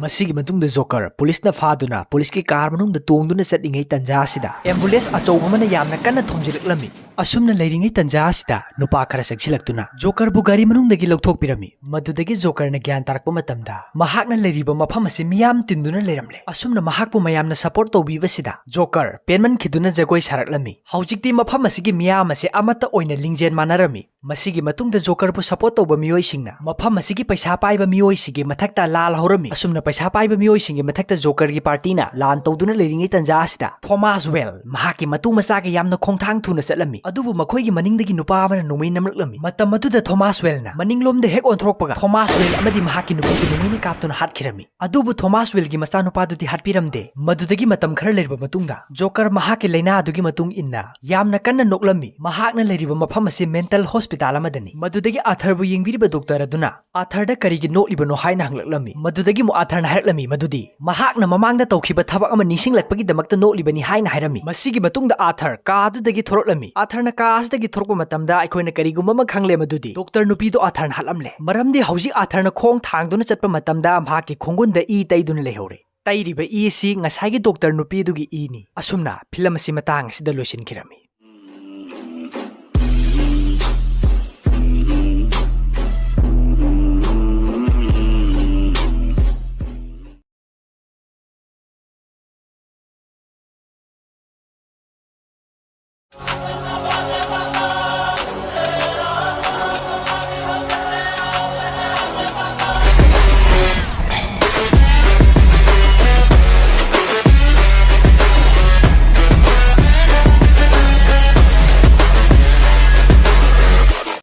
ꯃꯁꯤꯒꯤ ꯃꯇꯨꯡꯗ ꯖꯣꯀꯔ ꯄꯨꯂꯤꯁꯅ ꯐꯥꯗꯨꯅ ꯄꯨꯂꯤꯁꯀꯤ ꯀꯥꯔ ꯃꯅꯨꯡꯗ ꯇꯣꯡꯗꯨꯅ ꯆꯠꯂꯤꯉꯩ ꯇꯟꯖꯥ ꯑꯁꯤꯗ ꯑꯦꯝꯕꯨꯂꯦꯟꯁ ꯑꯆꯧꯕ ꯑꯃꯅ ꯌꯥꯝꯅ ꯀꯟꯅ ꯊꯣꯝꯖꯤꯜꯂꯛꯂꯝꯃꯤ꯫ ꯑꯁꯨꯝꯅ ꯂꯩꯔꯤꯉꯩ ꯇꯟꯖꯥ ꯑꯁꯤꯗ ꯅꯨꯄꯥ ꯈꯔ ꯆꯪꯁꯤꯜꯂꯛꯇꯨꯅ ꯖꯣꯀꯔꯕꯨ ꯒꯥꯔꯤ ꯃꯅꯨꯡꯗꯒꯤ ꯂꯧꯊꯣꯛꯄꯤꯔꯝꯃꯤ꯫ ꯃꯗꯨꯗꯒꯤ ꯖꯣꯀꯔꯅ ꯒ꯭ꯌꯥꯟ ꯇꯥꯔꯛꯄ ꯃꯇꯝꯗ ꯃꯍꯥꯛꯅ ꯂꯩꯔꯤꯕ ꯃꯐꯝ ꯑꯁꯤ ꯃꯤꯌꯥꯝ ꯇꯤꯟꯗꯨꯅ ꯂꯩꯔꯝꯂꯦ꯫ ꯑꯁꯨꯝꯅ ꯃꯍꯥꯛꯄꯨ ꯃꯌꯥꯝꯅ ꯁꯄꯣꯔꯠ ꯇꯧꯕꯤꯕꯁꯤꯗ ꯖꯣꯀꯔ ꯄꯦꯟꯃꯟꯈꯤꯗꯨꯅ ꯖꯒꯣꯏ ꯁꯥꯔꯛꯂꯝꯃꯤ꯫ ꯍꯧꯖꯤꯛꯇꯤ ꯃꯐꯝ ꯑꯁꯤꯒꯤ ꯃꯤꯌꯥꯝ ꯑꯁꯤ ꯑꯃꯠꯇ ꯑꯣꯏꯅ ꯂꯤꯡꯖꯦꯜ ꯃꯥꯟꯅꯔꯝꯃꯤ꯫ ꯃꯁꯤꯒꯤ ꯃꯇꯨꯡꯗ ꯖꯣꯀꯔꯕꯨ ꯁꯄꯣꯔꯠ ꯇꯧꯕ ꯃꯤꯑꯣꯏꯁꯤꯡꯅ ꯃꯐꯝ ꯑꯁꯤꯒꯤ ꯄꯩꯁꯥ ꯄꯥꯏꯕ ꯃꯤꯑꯣꯏꯁꯤꯒꯤ ꯃꯊꯛꯇ ꯂꯥꯜꯍꯧꯔꯝꯃꯤ꯫ ꯑꯁꯨꯝꯅ ꯄꯩꯁꯥ ꯄꯥꯏꯕ ꯃꯤꯑꯣꯏꯁꯤꯡꯒꯤ ꯃꯊꯛꯇ ꯖꯣꯀꯔꯒꯤ ꯄꯥꯔꯇꯤꯅ ꯂꯥꯟ ꯇꯧꯗꯨꯅ ꯂꯩꯔꯤꯉꯩ ꯇꯟꯖꯥ ꯑꯁꯤꯗ ꯊꯣꯃꯥꯁ ꯋꯦꯜ ꯃꯍꯥꯛꯀꯤ ꯃꯇꯨ ꯃꯆꯥꯒ ꯌꯥꯝꯅ ꯈꯣꯡꯊꯥꯡ ꯊꯨꯅ ꯆꯠꯂꯝꯃꯤ꯫ ꯑꯗꯨꯕꯨ ꯃꯈꯣꯏꯒꯤ ꯃꯅꯤꯡꯗꯒꯤ ꯅꯨꯄꯥ ꯑꯃꯅ ꯅꯣꯡꯃꯩ ꯅꯝꯂꯛꯂꯝꯃꯤ꯫ ꯃꯇꯝ ꯑꯗꯨꯗ ꯊꯣꯃꯥꯁ ꯋꯦꯜꯅ ꯃꯅꯤꯡꯂꯣꯝꯗ ꯍꯦꯛ ꯑꯣꯟꯊꯣꯔꯛꯄꯒ ꯊꯣꯃꯥꯁ ꯋꯦꯜ ꯑꯃꯗꯤ ꯃꯍꯥꯛꯀꯤ ꯅꯨꯄꯤꯕꯨ ꯅꯣꯡꯃꯩꯅ ꯀꯥꯞꯇꯨꯅ ꯍꯥꯠꯈꯤꯔꯝꯃꯤ꯫ ꯑꯗꯨꯕꯨ ꯊꯣꯃꯥꯁ ꯋꯦꯜꯒꯤ ꯃꯆꯥꯅꯨꯄꯥꯗꯨꯗꯤ ꯍꯥꯠꯄꯤꯔꯝꯗꯦ꯫ ꯃꯗꯨꯗꯒꯤ ꯃꯇꯝ ꯈꯔ ꯂꯩꯔꯕ ꯃꯇꯨꯡꯗ ꯖꯣꯀꯔ ꯃꯍꯥꯛꯀꯤ ꯂꯥꯏꯅꯥ ꯑꯗꯨꯒꯤ ꯃꯇꯨꯡ ꯏꯟꯅ ꯌꯥꯝꯅ ꯀꯟꯅ ꯅꯣꯛꯂꯝꯃꯤ꯫ ꯃꯍꯥꯛꯅ ꯂꯩꯔꯤꯕ ꯃꯐꯝ ꯑꯁꯤ ꯃꯦꯟꯇꯜ ꯍꯣꯁꯄꯤꯇꯥꯜ ꯑꯃꯗꯅꯤ꯫ ꯃꯗꯨꯗꯒꯤ ꯑꯥꯔꯊꯔꯕꯨ ꯌꯦꯡꯕꯤꯔꯤꯕ ꯗꯣꯛꯇꯔ ꯑꯗꯨꯅ ꯑꯥꯔꯊꯔꯗ ꯀꯔꯤꯒꯤ ꯅꯣꯛꯂꯤꯕꯅꯣ ꯍꯥꯏꯅ ꯍꯪꯂꯛꯂꯝꯃꯤ꯫ ꯃꯗꯨꯗꯒꯤ ꯑꯃꯨꯛ ꯑꯥꯔꯊꯔꯅ ꯍꯥꯏꯔꯛꯂꯝꯃꯤ ꯃꯗꯨꯗꯤ ꯃꯍꯥꯛꯅ ꯃꯃꯥꯡꯗ ꯇꯧꯈꯤꯕ ꯊꯕꯛ ꯑꯃ ꯅꯤꯡꯁꯤꯡꯂꯛꯄꯒꯤꯗꯃꯛꯇ ꯅꯣꯛꯂꯤꯕꯅꯤ ꯍꯥꯏꯅ ꯍꯥꯏꯔꯝꯃꯤ꯫ ꯃꯁꯤꯒꯤ ꯃꯇꯨꯡꯗ ꯑꯥꯔꯊꯔ ꯀꯥ ꯑꯗꯨꯗꯒꯤ ꯊꯣꯔꯛꯂꯝꯃꯤ꯫ ꯑꯥꯔꯊꯔꯅ ꯀꯥ ꯑꯁꯤꯗꯒꯤ ꯊꯣꯔꯛꯄ ꯃꯇꯝꯗ ꯑꯩꯈꯣꯏꯅ ꯀꯔꯤꯒꯨꯝꯕ ꯑꯃ ꯈꯪꯂꯦ ꯃꯗꯨꯗꯤ ꯗꯣꯛꯇꯔ ꯅꯨꯄꯤꯗꯨ ꯑꯥꯔꯊꯔꯅ ꯍꯥꯠꯂꯝꯂꯦ꯫ ꯃꯔꯝꯗꯤ ꯍꯧꯖꯤꯛ ꯑꯥꯔꯊꯔꯅ ꯈꯣꯡ ꯊꯥꯡꯗꯨꯅ ꯆꯠꯄ ꯃꯇꯝꯗ ꯃꯍꯥꯛꯀꯤ ꯈꯣꯡꯒꯨꯟꯗ ꯏ ꯇꯩꯗꯨꯅ ꯂꯩꯍꯧꯔꯦ꯫ ꯇꯩꯔꯤꯕ ꯏ ꯑꯁꯤ ꯉꯁꯥꯏꯒꯤ ꯗꯣꯛꯇꯔ ꯅꯨꯄꯤꯗꯨꯒꯤ ꯏꯅꯤ꯫ ꯑꯁꯨꯝꯅ ꯐꯤꯂꯝ ꯑꯁꯤ ꯃꯇꯥꯡ ꯑꯁꯤꯗ ꯂꯣꯏꯁꯤꯟꯈꯤꯔꯝꯃꯤ꯫